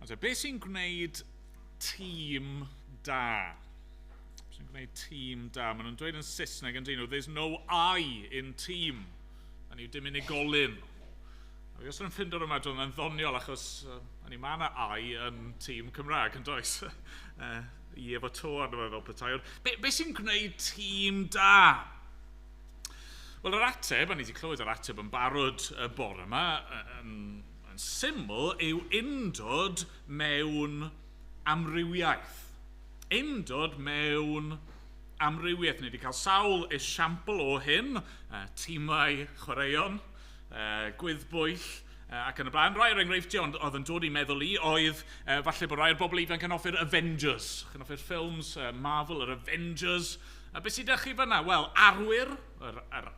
Ond beth sy'n gwneud tîm da? Beth sy'n gwneud tîm da? Maen nhw'n dweud yn Saesneg yn dyn nhw, "There's no I in team." A ni dim unigolyn. A fi os yn ffindo'r yma, dwi'n yn ddoniol achos ni mae yna I yn tîm Cymraeg, yn does? I efo to arno fe fel petai. Be sy'n gwneud tîm da? Wel, yr ateb, a ni wedi clywed yr ateb yn barod y bore yma, yn syml, yw undod mewn amrywiaeth. Undod mewn amrywiaeth. Ni wedi cael sawl esiampl o hyn, tîmau chwaraeon, gwyddbwyll, ac yn y blaen. Rai o'r enghreifftiau ond oedd yn dod i meddwl i oedd falle bod rai o'r bobl ifanc yn hoffi'r Avengers. Chi'n hoffi'r ffilms Marvel, yr Avengers. A beth sydd â chi fyna? Wel, arwyr, yr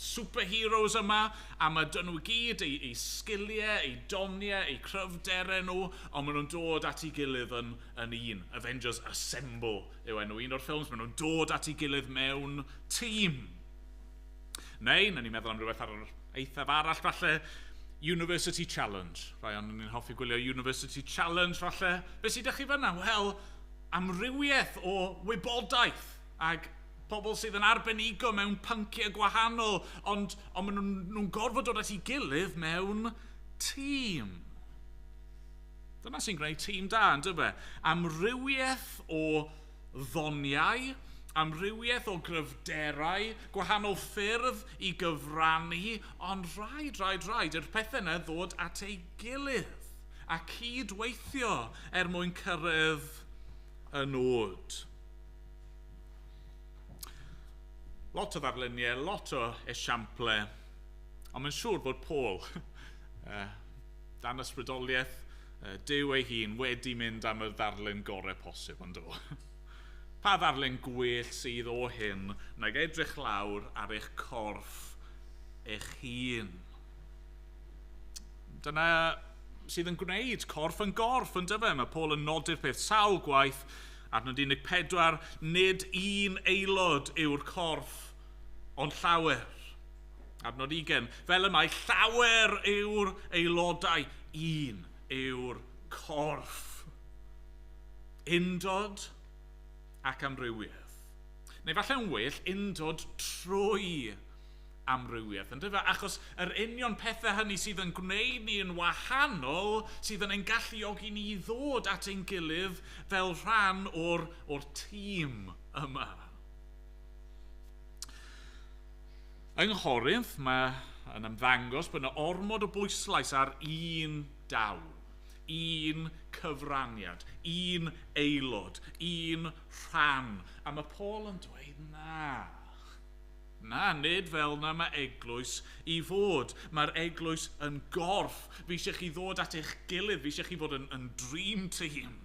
superheroes yma, a mae dyn nhw gyd eu sgiliau, eu doniau, eu cryfderau nhw, ond maen nhw'n dod at ei gilydd yn un. Avengers Assemble yw enw un o'r ffilms. Maen nhw'n dod at ei gilydd mewn tîm. Neu, na ni'n meddwl am rhywbeth ar yr eithaf arall falle, University Challenge. Rai ond ni'n hoffi gwylio University Challenge falle. Be sydd â chi fyna? Wel, amrywiaeth o wybodaeth ag pobl sydd yn arbenigo mewn pynciau gwahanol, ond maen nhw'n gorfod dod at ei gilydd mewn tîm. Dyna sy'n gwneud tîm da, yn dyfe? Amrywiaeth o ddoniau, amrywiaeth o gryfderau, gwahanol ffyrdd i gyfrannu, ond rhaid i'r pethau yna ddod at ei gilydd a cydweithio er mwyn cyrraedd y nod. Lot o ddarluniau, lot o esiample, ond mae'n siŵr bod Paul, dan ysbrydoliaeth Duw ei hun, wedi mynd am y ddarlun gorau posib, ond do. Pa ddarlun gwell sydd o hyn nag edrych lawr ar eich corff eich hun? Dyna sydd yn gwneud corff yn gorff, yn dyfe? Mae Paul yn nodi'r peth sawl gwaith, adnod 14, nid un aelod yw'r corff, ond llawer. Adnod 20, fel y mae llawer yw'r aelodau, un yw'r corff. Undod ac amrywiaeth. Neu falle yn well, undod trwy amrywiaeth. Yn dyfe? Achos yr union pethau hynny sydd yn gwneud ni yn wahanol, sydd yn ein galluogi ni i ddod at ein gilydd fel rhan o'r tîm yma. Yng Nghorinth, mae yn ymddangos bod yna ormod o bwyslais ar un dawn, un cyfraniad, un aelod, un rhan. A mae Paul yn dweud na. Na, nid fel na mae eglwys i fod. Mae'r eglwys yn gorff. Fi eisiau chi ddod at eich gilydd. Fi eisiau chi fod yn dream team.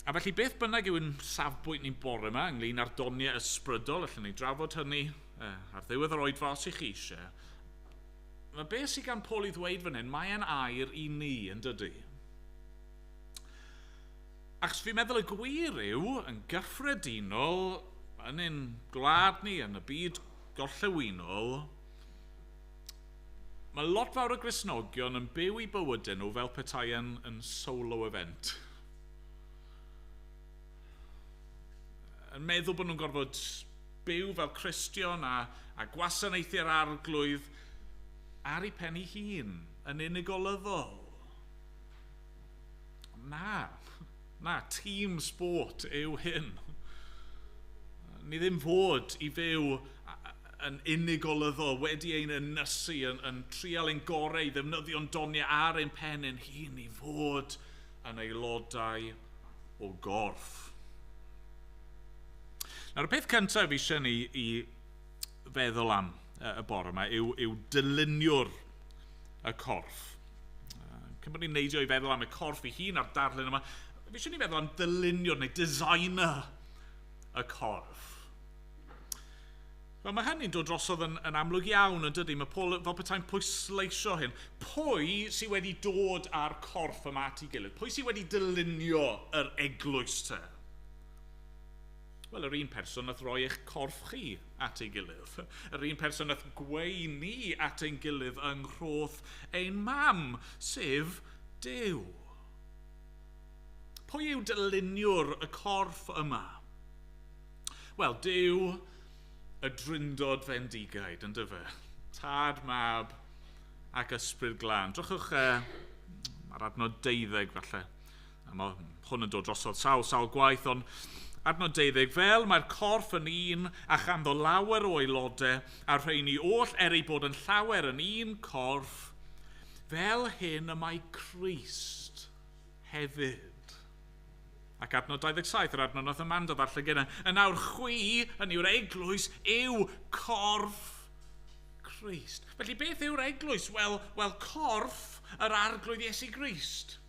A felly beth bynnag yw'n safbwynt ni'n bore yma ynglyn â'r doniau ysbrydol, allwn ni drafod hynny ar ddiwedd yr oedfa os ych chi eisiau. Mae beth sydd gan Paul i ddweud fan hyn, mae e'n air i ni, yn dydy? Achos fi'n meddwl y gwir yw, yn gyffredinol, yn ein gwlad ni, yn y byd gorllewinol, mae lot fawr o Gristnogion yn byw eu bywydau nhw fel petai yn solo event. Yn meddwl bod nhw'n gorfod byw fel Cristion a gwasanaethu'r Arglwydd ar ei pen ei hun, yn unigolyddol. Na, team sport yw hyn. Ni ddim fod i fyw yn unigolyddol, wedi ein ynysu, yn trial ein gorau i ddefnyddio'n doniau ar ein pen ein hun, i fod yn aelodau o gorff. Nawr, y peth cyntaf fi eisiau ni i feddwl am y bore yma yw dyluniwr y corff. Cyn bod ni'n neidio i feddwl am y corff ei hun a'r darlun yma, fi eisiau ni feddwl am dyluniwr neu designer y corff. Wel, mae hynny'n dod drosodd yn amlwg iawn, yn dydy? Mae Paul fel petai'n pwysleisio hyn. Pwy sydd wedi dod â'r corff yma at ei gilydd? Pwy sydd wedi dylunio yr eglwys te? Wel, yr un person nath roi eich corff chi at ei gilydd. Yr un person nath gweu ni at ein gilydd yng nghroth ein mam, sef Duw. Pwy yw dyluniwr y corff yma? Wel, Duw y Drindod Fendigaid, yn dyfe? Tad, Mab ac Ysbryd Glân. Drychwch ar adnod 12 falle. A mae hwn yn dod drosodd sawl, sawl gwaith, ond adnod 12, fel mae'r corff yn un a chanddo lawer o aelodau, a'r rheini oll er ei bod yn llawer yn un corff, fel hyn y mae Crist hefyd. Ac adnod 27, yr adnod nath Amanda ddarllen gyda, yn awr chwi, yn yw'r eglwys, yw corff Crist. Felly beth yw'r eglwys? Wel, well, corff yr Arglwydd Iesu Grist.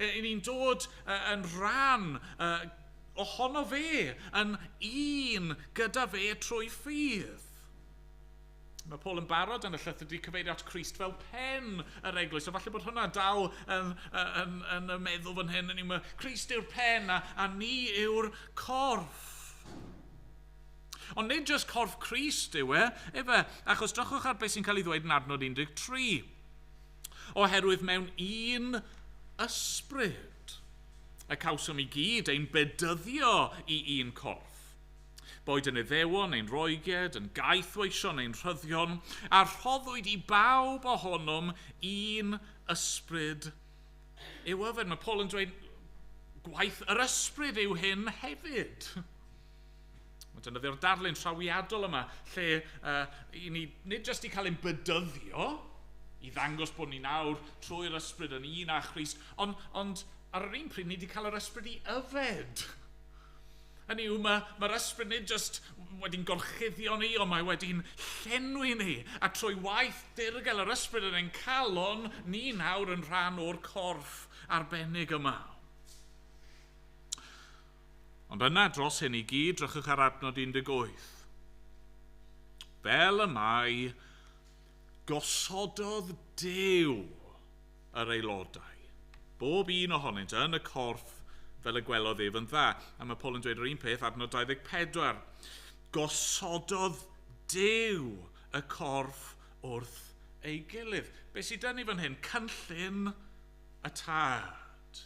I ni'n dod yn rhan ohono fe, yn un gyda fe trwy ffydd. Mae Paul yn barod yn y llythyr wedi cyfeirio at Crist fel pen yr eglwys. So falle bod hwnna dal yn, yn, yn y meddwl fan hyn. Yn yw, Crist yw'r pen a ni yw'r corff. Ond nid jyst corff Crist yw e, efe, achos drychwch ar beth sy'n cael ei ddweud yn adnod 13. Oherwydd mewn un ysbryd y cawsom i gyd ein bedyddio i un corff. Boed yn Iddewon neu'n Roegiaid, yn gaethweision neu'n rhyddion, a rhoddwyd i bawb ohonom un ysbryd i'w yfed. Mae Paul yn dweud gwaith yr ysbryd yw hyn hefyd. Mae defnyddio'r darlun trawiadol yma, lle i ni nid jyst i cael ein bedyddio, i ddangos bod ni nawr trwy'r ysbryd yn un â Christ, ond, ond ar yr un pryd ni wedi cael yr ysbryd i yfed. Hynny yw, mae'r ma ysbryd nid jyst wedi'n gorchuddio ni, ond mae wedi'n llenwi ni. A trwy waith dirgel yr ysbryd yn ein calon, ni nawr yn rhan o'r corff arbennig yma. Ond yna, dros hyn i gyd, drychwch ar adnod 18. Fel y mae gosododd Duw yr aelodau, bob un ohonynt yn y corff fel y gwelodd ef yn dda. A mae Paul yn dweud yr un peth, adnod 24. Gosododd Duw y corff wrth ei gilydd. Be sydd dyn ni fan hyn? Cynllun y Tad.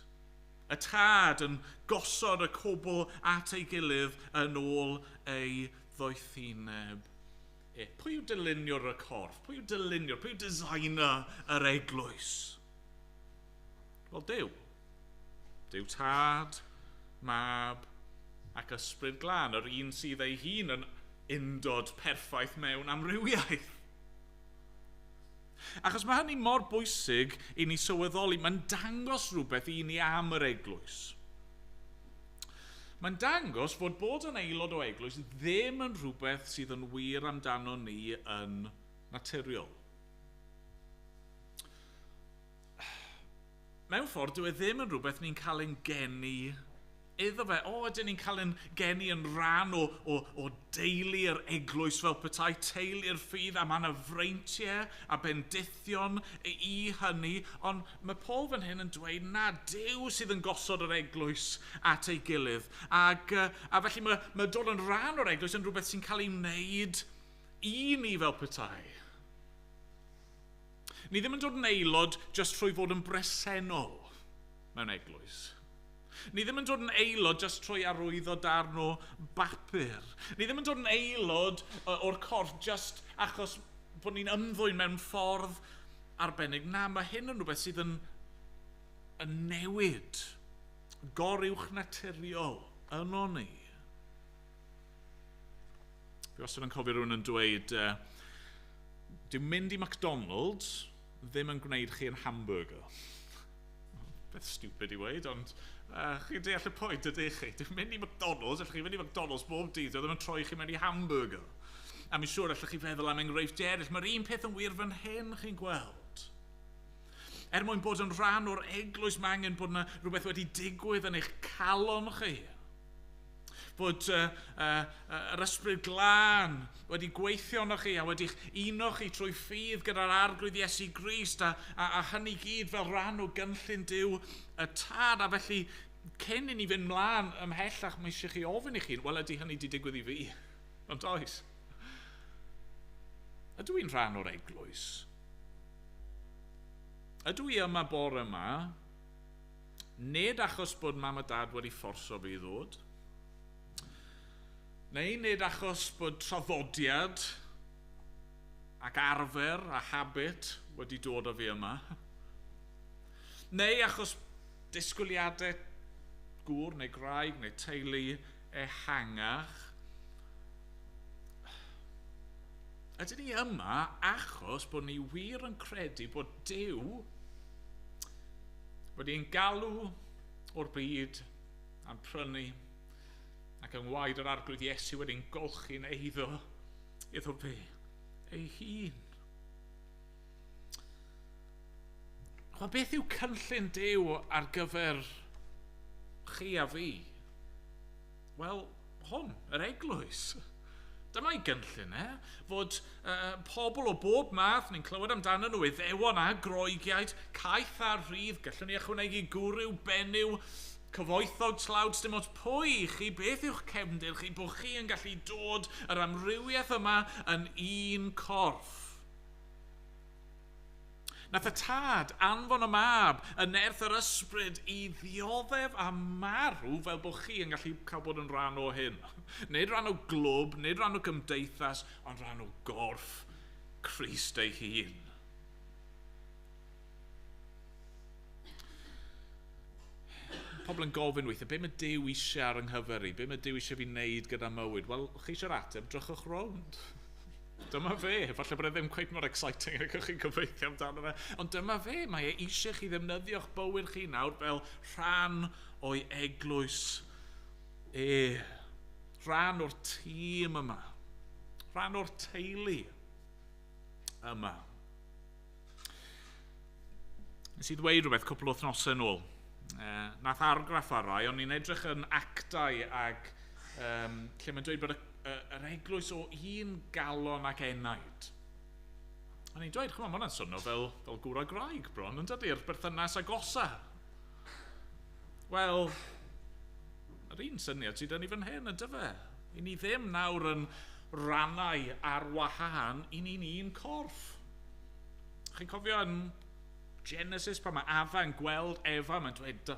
Y Tad yn gosod y cwbl at ei gilydd yn ôl ei ddoethineb. E. Pwy yw dyluniwr y corff? Pwy yw dyluniwr? Pwy yw designer yr eglwys? Wel, Duw. Duw Tad, Mab ac Ysbryd Glân, yr un sydd ei hun yn undod perffaith mewn amrywiaeth. Achos mae hynny mor bwysig i ni sylweddoli, mae'n dangos rhywbeth i ni am yr eglwys. Mae'n dangos fod bod yn aelod o eglwys ddim yn rhywbeth sydd yn wir amdano ni yn naturiol. Mewn ffordd, dyw e ddim yn rhywbeth ni'n cael ein geni iddo fe. O, ydyn ni'n cael ein geni yn rhan o deulu'r eglwys fel petai, teulu'r ffydd, a mae yna freintiau a bendithion i hynny. Ond mae Paul fan hyn yn dweud na Duw sydd yn gosod yr eglwys at ei gilydd. Ac, a felly mae dod yn rhan o'r eglwys yn rhywbeth sy'n cael ei wneud i ni fel petai. Ni ddim yn dod yn aelod jyst trwy fod yn bresennol mewn eglwys. Ni ddim yn dod yn aelod jyst trwy arwyddo darn o bapur. Ni ddim yn dod yn aelod o'r corff jyst achos bod ni'n ymddwyn mewn ffordd arbennig. Na, mae hyn yn rhywbeth sydd yn newid goruwch naturiol yno ni. Fi wastad yn cofio rhywun yn dweud, dyw mynd i McDonald's ddim yn gwneud chi yn hamburger. Beth stupid i weud, ond chi'n deall y pwynt ydych chi. Dyw mynd i McDonald's, allwch chi fynd i McDonald's bob dydd, dyw e ddim yn troi chi mewn i hamburger. A mi'n siŵr allwch chi feddwl am enghreifftiau eraill. Mae'r un peth yn wir fan hyn chi'n gweld. Er mwyn bod yn rhan o'r eglwys, mae angen bod yna rhywbeth wedi digwydd yn eich calon chi. Bod yr Ysbryd Glân wedi gweithio arnoch chi a wedi'ch uno chi trwy ffydd gyda'r Arglwydd Iesu Grist a hynny gyd fel rhan o gynllun Duw y Tad. A felly Cyn i ni fynd mlaen ymhellach, mae eisiau chi ofyn i chi, wel, ydy hynny wedi digwydd i fi? Ond oes. Ydw i'n rhan o'r eglwys? Ydw i yma bore yma, nid achos bod mam a dad wedi fforso fi i ddod, neu nid achos bod traddodiad ac arfer a habit wedi dod â fi yma, neu achos disgwyliadau gŵr neu gwraig neu teulu ehangach. Ydyn ni yma achos bod ni wir yn credu bod Duw wedi ein galw o'r byd a'n prynu ac yng ngwaed yr Arglwydd Iesu wedi'n golchi'n eiddo iddo fe ei hun. Chwa, beth yw cynllun Duw ar gyfer chi a fi? Wel, hwn, yr eglwys. Dyma'i gynllun e, fod pobl o bob math, ni'n clywed amdano nhw, Iddewon a Groegiaid, caeth a rhydd, gallwn ni ychwanegu gwryw, benyw, cyfoethog, tlawd, dim ots pwy i chi, beth yw'ch cefndir chi, bod chi yn gallu dod yr amrywiaeth yma yn un corff. Nath y tad anfon y mab yn nerth yr ysbryd i ddioddef a marw fel bod chi yn gallu cael bod yn rhan o hyn. Nid rhan o glwb, nid rhan o gymdeithas, ond rhan o gorff Crist ei hun. Pobl yn gofyn weithiau, be mae Duw eisiau ar yng nghyfer i? Be mae Duw eisiau fi wneud gyda mywyd? Wel, chi eisiau'r ateb, drychwch rownd. Dyma fe. Falle bod e ddim cweit mor exciting ag o'ch chi'n gobeithio amdano fe. Ond dyma fe. Mae e eisiau chi ddefnyddio'ch bywyd chi nawr fel rhan o'i eglwys e. Rhan o'r tîm yma. Rhan o'r teulu yma. Nes i ddweud rhywbeth cwpl o wythnosau yn ôl. Nath argraff ar rai, ond ni'n edrych yn actau ag lle mae'n dweud bod yr eglwys o un galon ac enaid. A ni'n dweud, chymod, mae hwnna'n swnio fel gŵr a gwraig bron, yn dydy, yr berthynas agosa. Wel, yr un syniad sydd yn i fan hyn, ydy fe? I ni ddim nawr yn rannau ar wahân, i ni'n un corff. Chi'n cofio yn Genesis, pan mae Afa yn gweld Efa, mae'n dweud,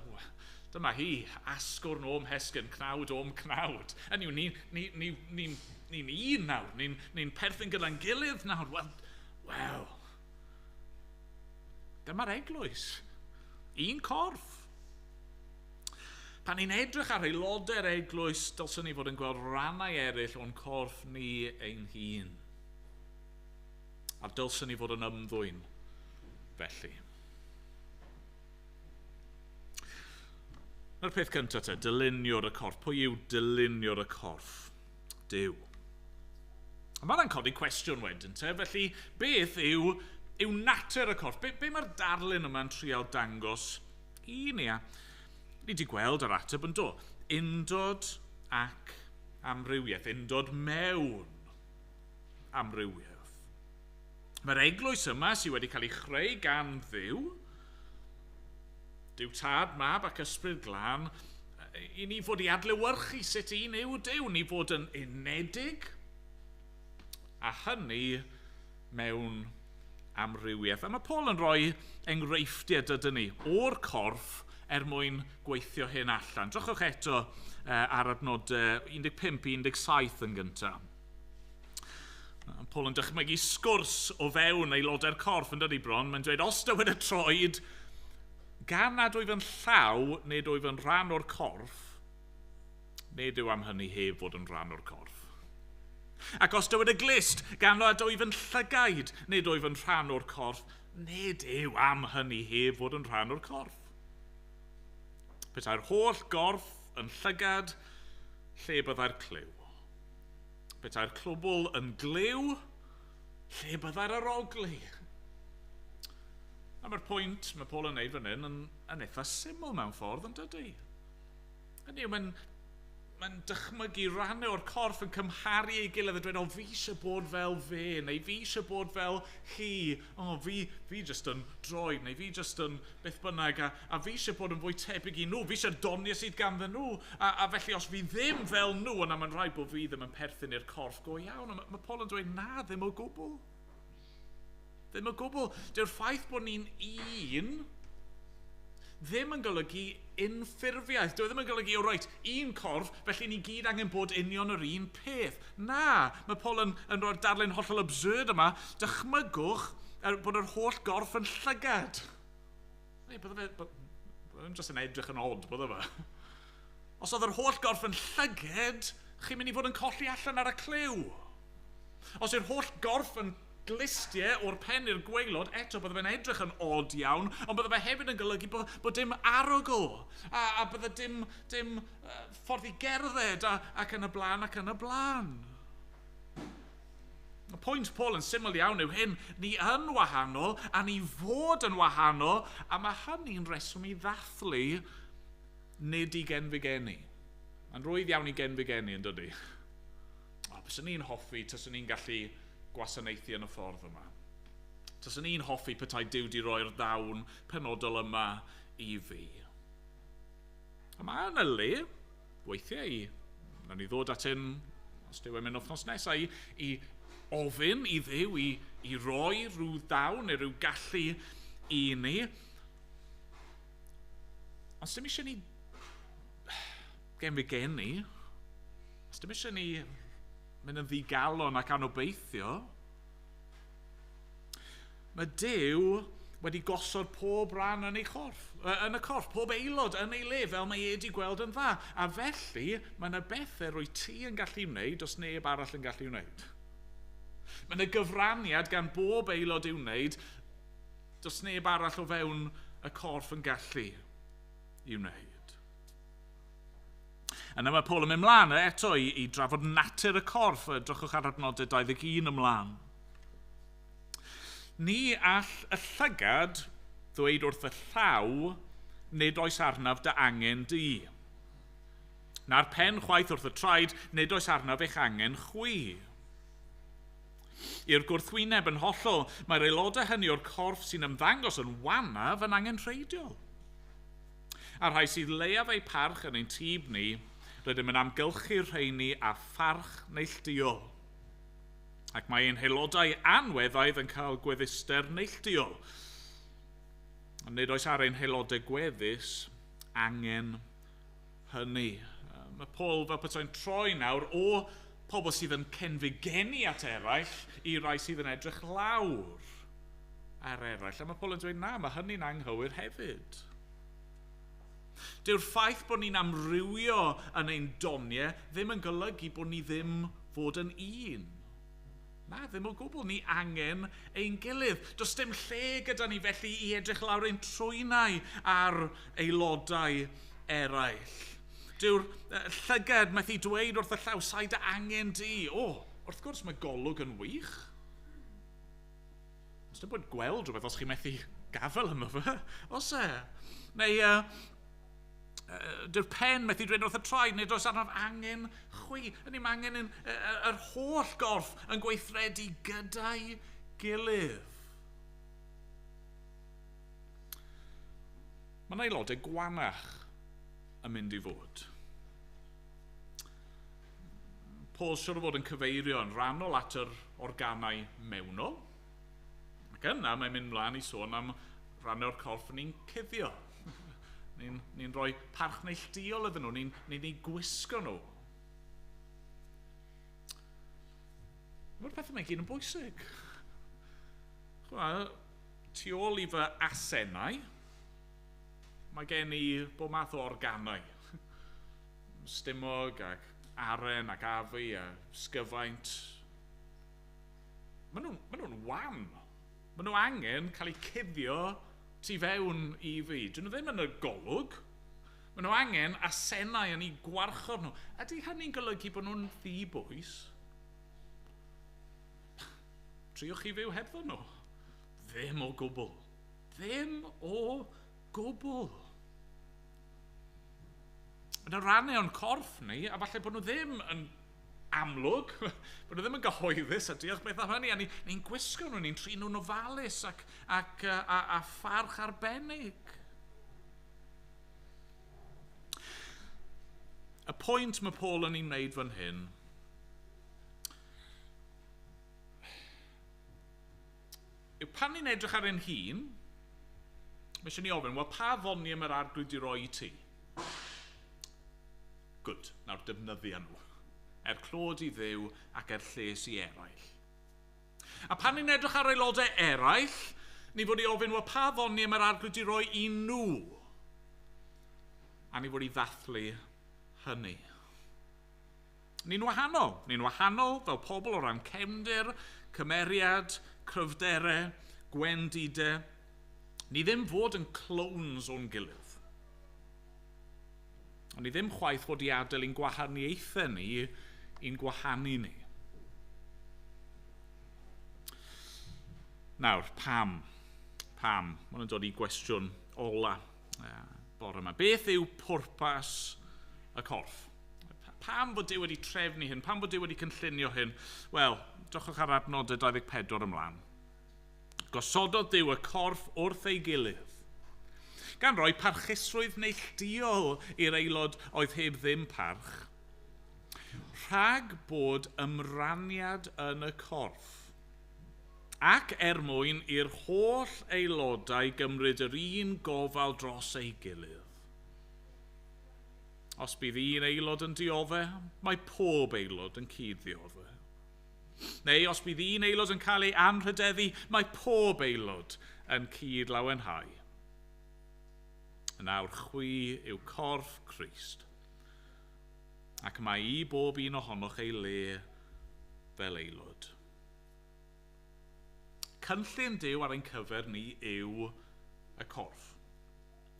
dyma hi, asgwrn o'm hesgyn, cnawd o'm cnawd. Hynny yw, ni'n un nawr, ni'n perthyn gyda'n gilydd nawr. Wel, dyma'r eglwys, un corff. Pan ni'n edrych ar aelodau'r eglwys, dylswn ni fod yn gweld rannau eraill o'n corff ni ein hun. A dylswn ni fod yn ymddwyn felly. Na'r peth cyntaf te, dyluniwr y corff. Pwy yw dyluniwr y corff? Duw. A mae hwnna'n codi cwestiwn wedyn te, felly beth yw natur y corff? Be mae'r darlun yma'n trial dangos i ni? Ni wedi gweld yr ateb yn do. Undod ac amrywiaeth. Undod mewn amrywiaeth. Mae'r eglwys yma sydd wedi cael ei chreu gan Dduw, Duw Tad, Mab ac Ysbryd Glân, i ni fod i adlewyrchu sut un yw Duw, ni fod yn unedig, a hynny mewn amrywiaeth. A mae Paul yn rhoi enghreifftiau dydyn ni o'r corff er mwyn gweithio hyn allan. Drychwch eto ar adnodau 15-17 yn gyntaf. Paul yn dychmygu sgwrs o fewn aelodau'r corff yn dydi bron. Mae'n dweud, os dywed y troed, gan nad wyf yn llaw, nid wyf yn rhan o'r corff, nid yw am hynny heb fod yn rhan o'r corff. Ac os dywed y glust, gan nad wyf yn llygaid, nid wyf yn rhan o'r corff, nid yw am hynny heb fod yn rhan o'r corff. Petai'r holl gorff yn llygad, lle byddai'r clyw? Petai'r clwbl yn glyw, lle byddai'r aroglu? A mae'r pwynt mae Paul yn neud fan hyn yn eitha syml mewn ffordd, yn dydy? Hynny yw, Mae'n dychmygu rannau o'r corff yn cymharu ei gilydd a dweud, o, fi eisiau bod fel fe, neu fi eisiau bod fel hi, o, fi jyst yn droed, neu fi jyst yn beth bynnag, a fi eisiau bod yn fwy tebyg i nhw, fi eisiau doniau sydd ganddyn nhw, a felly os fi ddim fel nhw, yna mae'n rhaid bod fi ddim yn perthyn i'r corff go iawn. A mae Paul yn dweud, na, ddim o gwbl. Ddim o gwbl. Dyw'r ffaith bod ni'n un ddim yn golygu unffurfiaeth. Dyw e ddim yn golygu, o reit, un corff, felly ni gyd angen bod union yr un peth. Na, mae Paul yn rhoi'r darlun hollol absurd yma. Dychmygwch bod yr holl gorff yn llygad. Neu, bydde fe'n jyst yn edrych yn odd, bydde fe. Os oedd yr holl gorff yn llygad, chi'n mynd i fod yn colli allan ar y clyw. Os yw'r holl gorff yn glustiau o'r pen i'r gwaelod, eto bydde fe'n edrych yn odd iawn, ond bydde fe hefyd yn golygu bod dim arogl, a bydde dim ffordd i gerdded, ac yn y blaen, ac yn y blaen. Y pwynt Paul yn syml iawn yw hyn, ni yn wahanol, a ni fod yn wahanol, a mae hynny'n reswm i ddathlu nid i genfigenu. Mae'n rwydd iawn i genfigenu, yn dydi? O, byswn ni'n hoffi, taswn ni'n gallu gwasanaethu yn y ffordd yma. Taswn i'n hoffi petai Duw di roi'r ddawn penodol yma i fi. A mae yna le, weithiau i, nawn ni ddod at hyn, os Duw yn mynd wythnos nesaf, i ofyn i Dduw i roi rhyw ddawn neu rhyw gallu i ni. Ond dim eisiau ni genfigenu, os dim eisiau ni mynd yn ddigalon ac anobeithio, mae Duw wedi gosod pob rhan yn ei chorff, yn y corff, pob aelod yn ei le, fel mae e wedi gweld yn dda. A felly, mae yna bethau rwy ti yn gallu wneud os neb arall yn gallu wneud. Mae yna gyfraniad gan bob aelod i'w wneud, does neb arall o fewn y corff yn gallu i'w wneud. Yna mae Paul yn mynd mlaen eto i drafod natur y corff. Drychwch ar adnodau 21 ymlaen. Ni all y llygad ddweud wrth y llaw, nid oes arnaf dy angen di. Na'r pen chwaith wrth y traed, nid oes arnaf eich angen chwi. I'r gwrthwyneb yn hollol, mae'r aelodau hynny o'r corff sy'n ymddangos yn wanaf yn angenrheidiol. A'r rhai sydd leiaf eu parch yn ein tyb ni, rydym yn amgylchu'r rheini â pharch neilltuol. Ac mae ein haelodau anweddaidd yn cael gwedduster neilltuol. Ond nid oes ar ein haelodau gweddus angen hynny. Mae Paul fel petai'n troi nawr o pobl sydd yn cenfigenu at eraill i rai sydd yn edrych lawr ar eraill. A mae Paul yn dweud, na, mae hynny'n anghywir hefyd. Dyw'r ffaith bod ni'n amrywio yn ein doniau ddim yn golygu bod ni ddim fod yn un. Na, ddim o gwbl. Ni angen ein gilydd. Does dim lle gyda ni felly i edrych lawr ein trwynau ar aelodau eraill. Dyw'r llygad methu dweud wrth y llaw, sa'i dy angen di. O, wrth gwrs mae golwg yn wych. Os dim bod gweld rhywbeth os chi methu gafael yma fe, os e? Neu dyw'r pen methu dweud wrth y traed, nid oes arnaf angen chwi. Yn ni'n angen yr holl gorff yn gweithredu gyda'i gilydd. Mae'n aelodau gwanach yn mynd i fod. Paul siwr o fod yn cyfeirio yn rhannol at yr organau mewnol. Ac yna mae'n mynd mlaen i sôn am rannau o'r corff ni'n cuddio. Ni'n rhoi parch neilltuol iddyn nhw, ni'n eu gwisgo nhw. Mae'r pethau yma i gyd yn bwysig. Chwa, tu ôl i fy asennau, mae gen i bob math o organau. Stumog ac aren ac afu a sgyfaint. Maen nhw'n wan. Maen nhw angen cael eu cuddio tu fewn i fi. Dyn nhw ddim yn y golwg. Maen nhw angen asennau yn eu gwarchod nhw. Ydy hynny'n golygu bod nhw'n ddibwys? Triwch chi fyw hebddo nhw? Ddim o gwbl. Ddim o gwbl. Mae yna rannau o'n corff ni, a falle bod nhw ddim yn amlwg, bod nhw ddim yn gyhoeddus, a diolch beth am hynny, a ni'n gwisgo nhw, ni'n trin nhw'n ofalus ac a pharch arbennig. Y pwynt mae Paul yn ei wneud fan hyn yw pan ni'n edrych ar ein hun, mae eisiau ni ofyn, wel, pa ddoniau mae'r Arglwydd di roi i ti? Good, nawr defnyddia nhw. Er clod i Dduw ac er lles i eraill. A pan ni'n edrych ar aelodau eraill, ni fod i ofyn, wel, pa ddoniau mae'r Arglwydd di roi i nhw? A ni fod i ddathlu hynny. Ni'n wahanol. Ni'n wahanol fel pobl o ran cefndir, cymeriad, cryfderau, gwendidau. Ni ddim fod yn clones o'n gilydd. Ond ni ddim chwaith fod i adael i'n gwahaniaethau ni i'n gwahanu ni. Nawr, pam? Pam? Mae'n dod i gwestiwn ola bore yma. Beth yw pwrpas y corff? Pam fod Duw wedi trefnu hyn? Pam fod Duw wedi cynllunio hyn? Wel, drychwch ar adnodau 24 ymlaen. Gosododd Duw y corff wrth ei gilydd, gan roi parchusrwydd neilltuol i'r aelod oedd heb ddim parch, rhag bod ymraniad yn y corff, ac er mwyn i'r holl aelodau gymryd yr un gofal dros ei gilydd. Os bydd un aelod yn dioddef, mae pob aelod yn cyd-ddioddef. Neu os bydd un aelod yn cael ei anrhydeddu, mae pob aelod yn cyd-lawenhau. Nawr chwi yw corff Crist, ac mae i bob un ohonoch ei le fel aelod. Cynllun Duw ar ein cyfer ni yw y corff.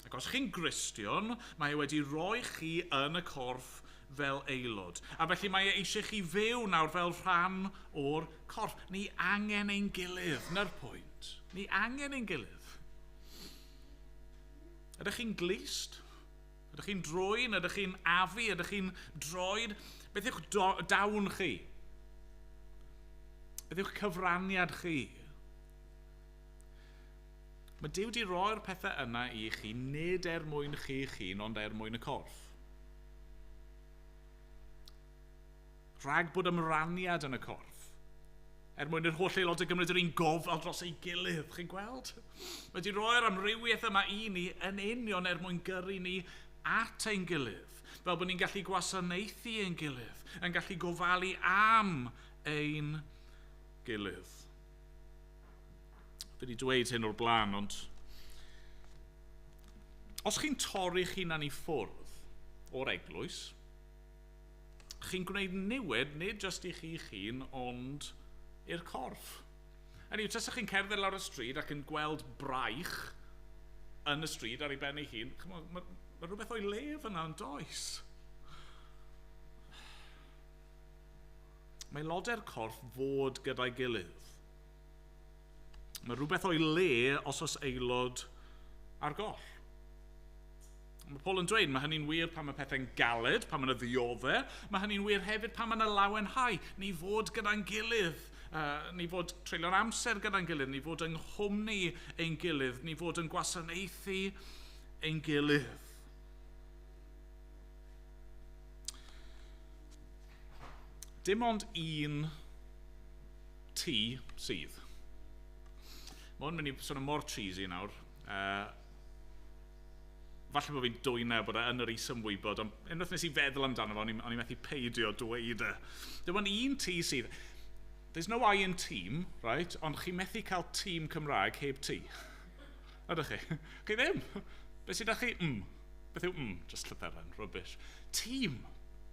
Ac os chi'n Gristion, mae e wedi rhoi chi yn y corff fel aelod. A felly mae e eisiau chi fyw nawr fel rhan o'r corff. Ni angen ein gilydd, 'na'r pwynt. Ni angen ein gilydd. Ydych chi'n glust? Ydych chi'n drwyn? Ydych chi'n afu? Ydych chi'n droed? Beth yw'ch dawn chi? Beth yw'ch cyfraniad chi? Mae Duw wedi roi'r pethau yna i chi nid er mwyn chi'ch hun, ond er mwyn y corff. Rhag bod ymraniad yn y corff. Er mwyn i'r holl aelodau gymryd yr un gofal dros ei gilydd. Chi'n gweld? Mae wedi roi'r amrywiaeth yma i ni yn union er mwyn gyrru ni at ein gilydd. Fel bod ni'n gallu gwasanaethu ein gilydd, yn gallu gofalu am ein gilydd. Fi wedi dweud hyn o'r blaen, ond os chi'n torri'ch hunan i ffwrdd o'r eglwys, chi'n gwneud niwed nid jyst i chi'ch hun, ond i'r corff. Hynny yw, tasach chi'n cerdded lawr y stryd ac yn gweld braich yn y stryd ar ei ben ei hun, mae rhywbeth o'i le fyna yn does? Mae aelodau'r corff fod gyda'i gilydd. Mae rhywbeth o'i le os oes aelod ar goll. Mae Paul yn dweud, mae hynny'n wir pan mae pethau'n galed, pan mae'n ddioddef. Mae hynny'n wir hefyd pan mae'n lawenhau. Ni fod gyda'n gilydd, ni fod treulio'r amser gyda'n gilydd, ni fod yng nghwmni ein gilydd, ni fod yn gwasanaethu ein gilydd. Dim ond un tŷ sydd. Mae hwn mynd i sôn mor cheesy nawr. Falle bod fi'n dwyn e bod e yn yr isymwybod, ond unwaith nes i feddwl amdano fo, o'n i methu peidio dweud e. Dim ond un tŷ sydd. There's no I in team, right? Ond chi methu cael tîm Cymraeg heb tŷ. Ydych chi? Chi ddim? Beth sydd â chi? Mm. Beth yw mm? Just llythyren, rubbish. Tîm.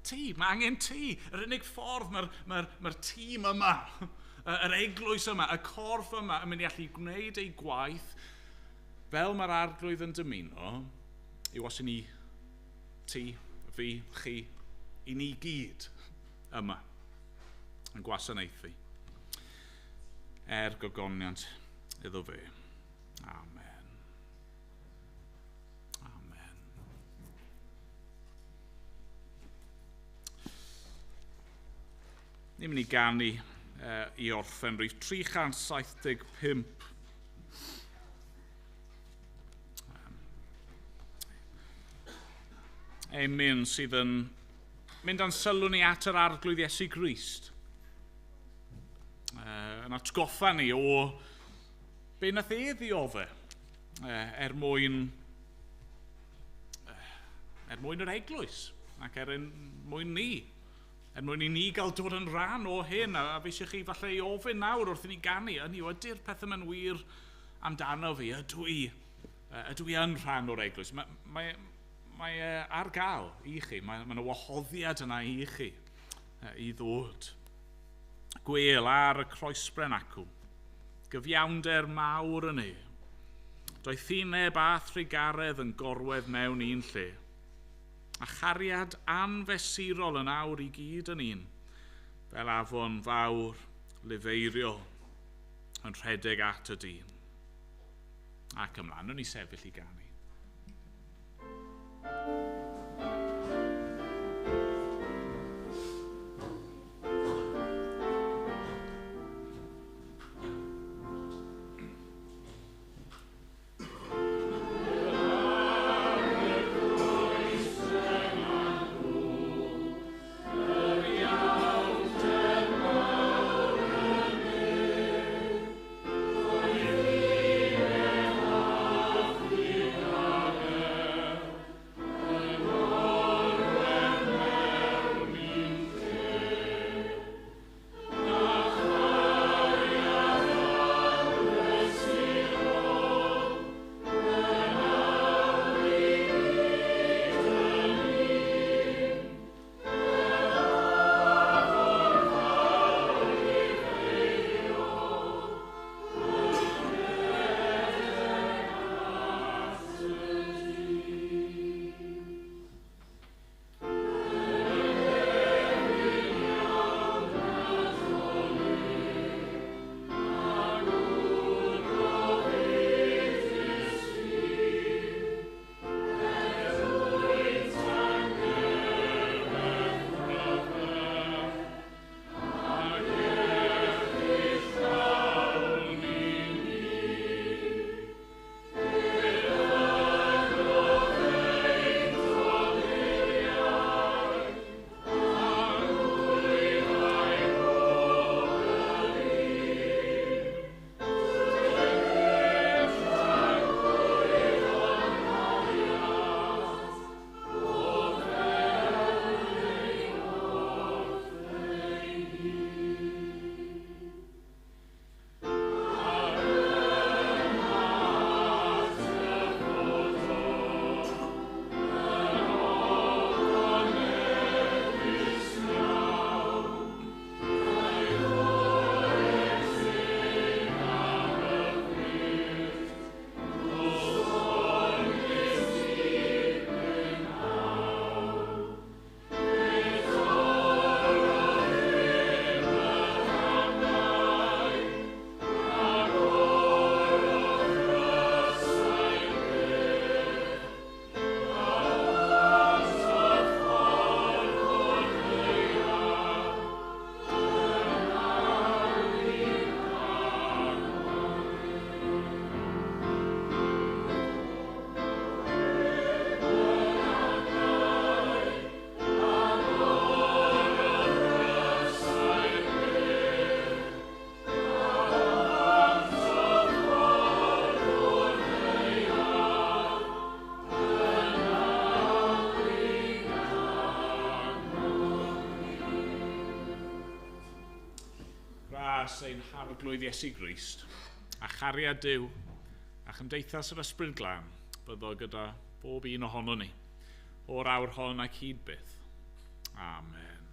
Tîm. Mae angen tŷ. Yr unig ffordd mae'r tîm yma, yr eglwys yma, y corff yma yn mynd i allu gwneud ei gwaith fel mae'r Arglwydd yn dymuno, yw os i ni, ti, fi, chi, i ni gyd yma yn gwasanaethu. Er gogoniant iddo fe. Amen. Amen. Ni'n mynd i ganu i orffen rhif 375. Emyn sydd yn mynd â'n sylw ni at yr Arglwydd Iesu Grist. Yn atgoffa ni o be nath e ddiodde er mwyn yr eglwys ac er mwyn ni. Er mwyn i ni gael dod yn rhan o hyn, a fi eisiau chi falle i ofyn nawr wrth i ni ganu, ynny yw, ydy'r peth yma'n wir amdano fi? Ydw i yn rhan o'r eglwys? Mae ar gael i chi, mae yna wahoddiad yna i chi i ddod. Gwel ar y croesbren acw, gyfiawnder mawr yn e, doethineb a thrugaredd yn gorwedd mewn un lle, a chariad anfesurol yn awr i gyd yn un, fel afon fawr lifeiriol yn rhedeg at y dyn. Ac ymlaen, o'n i sefyll i ganu. Ein Harglwydd Iesu Grist, a chariad Duw, a chymdeithas yr Ysbryd Glân, byddo gyda bob un ohono ni, o'r awr hon ac hyd byth. Amen.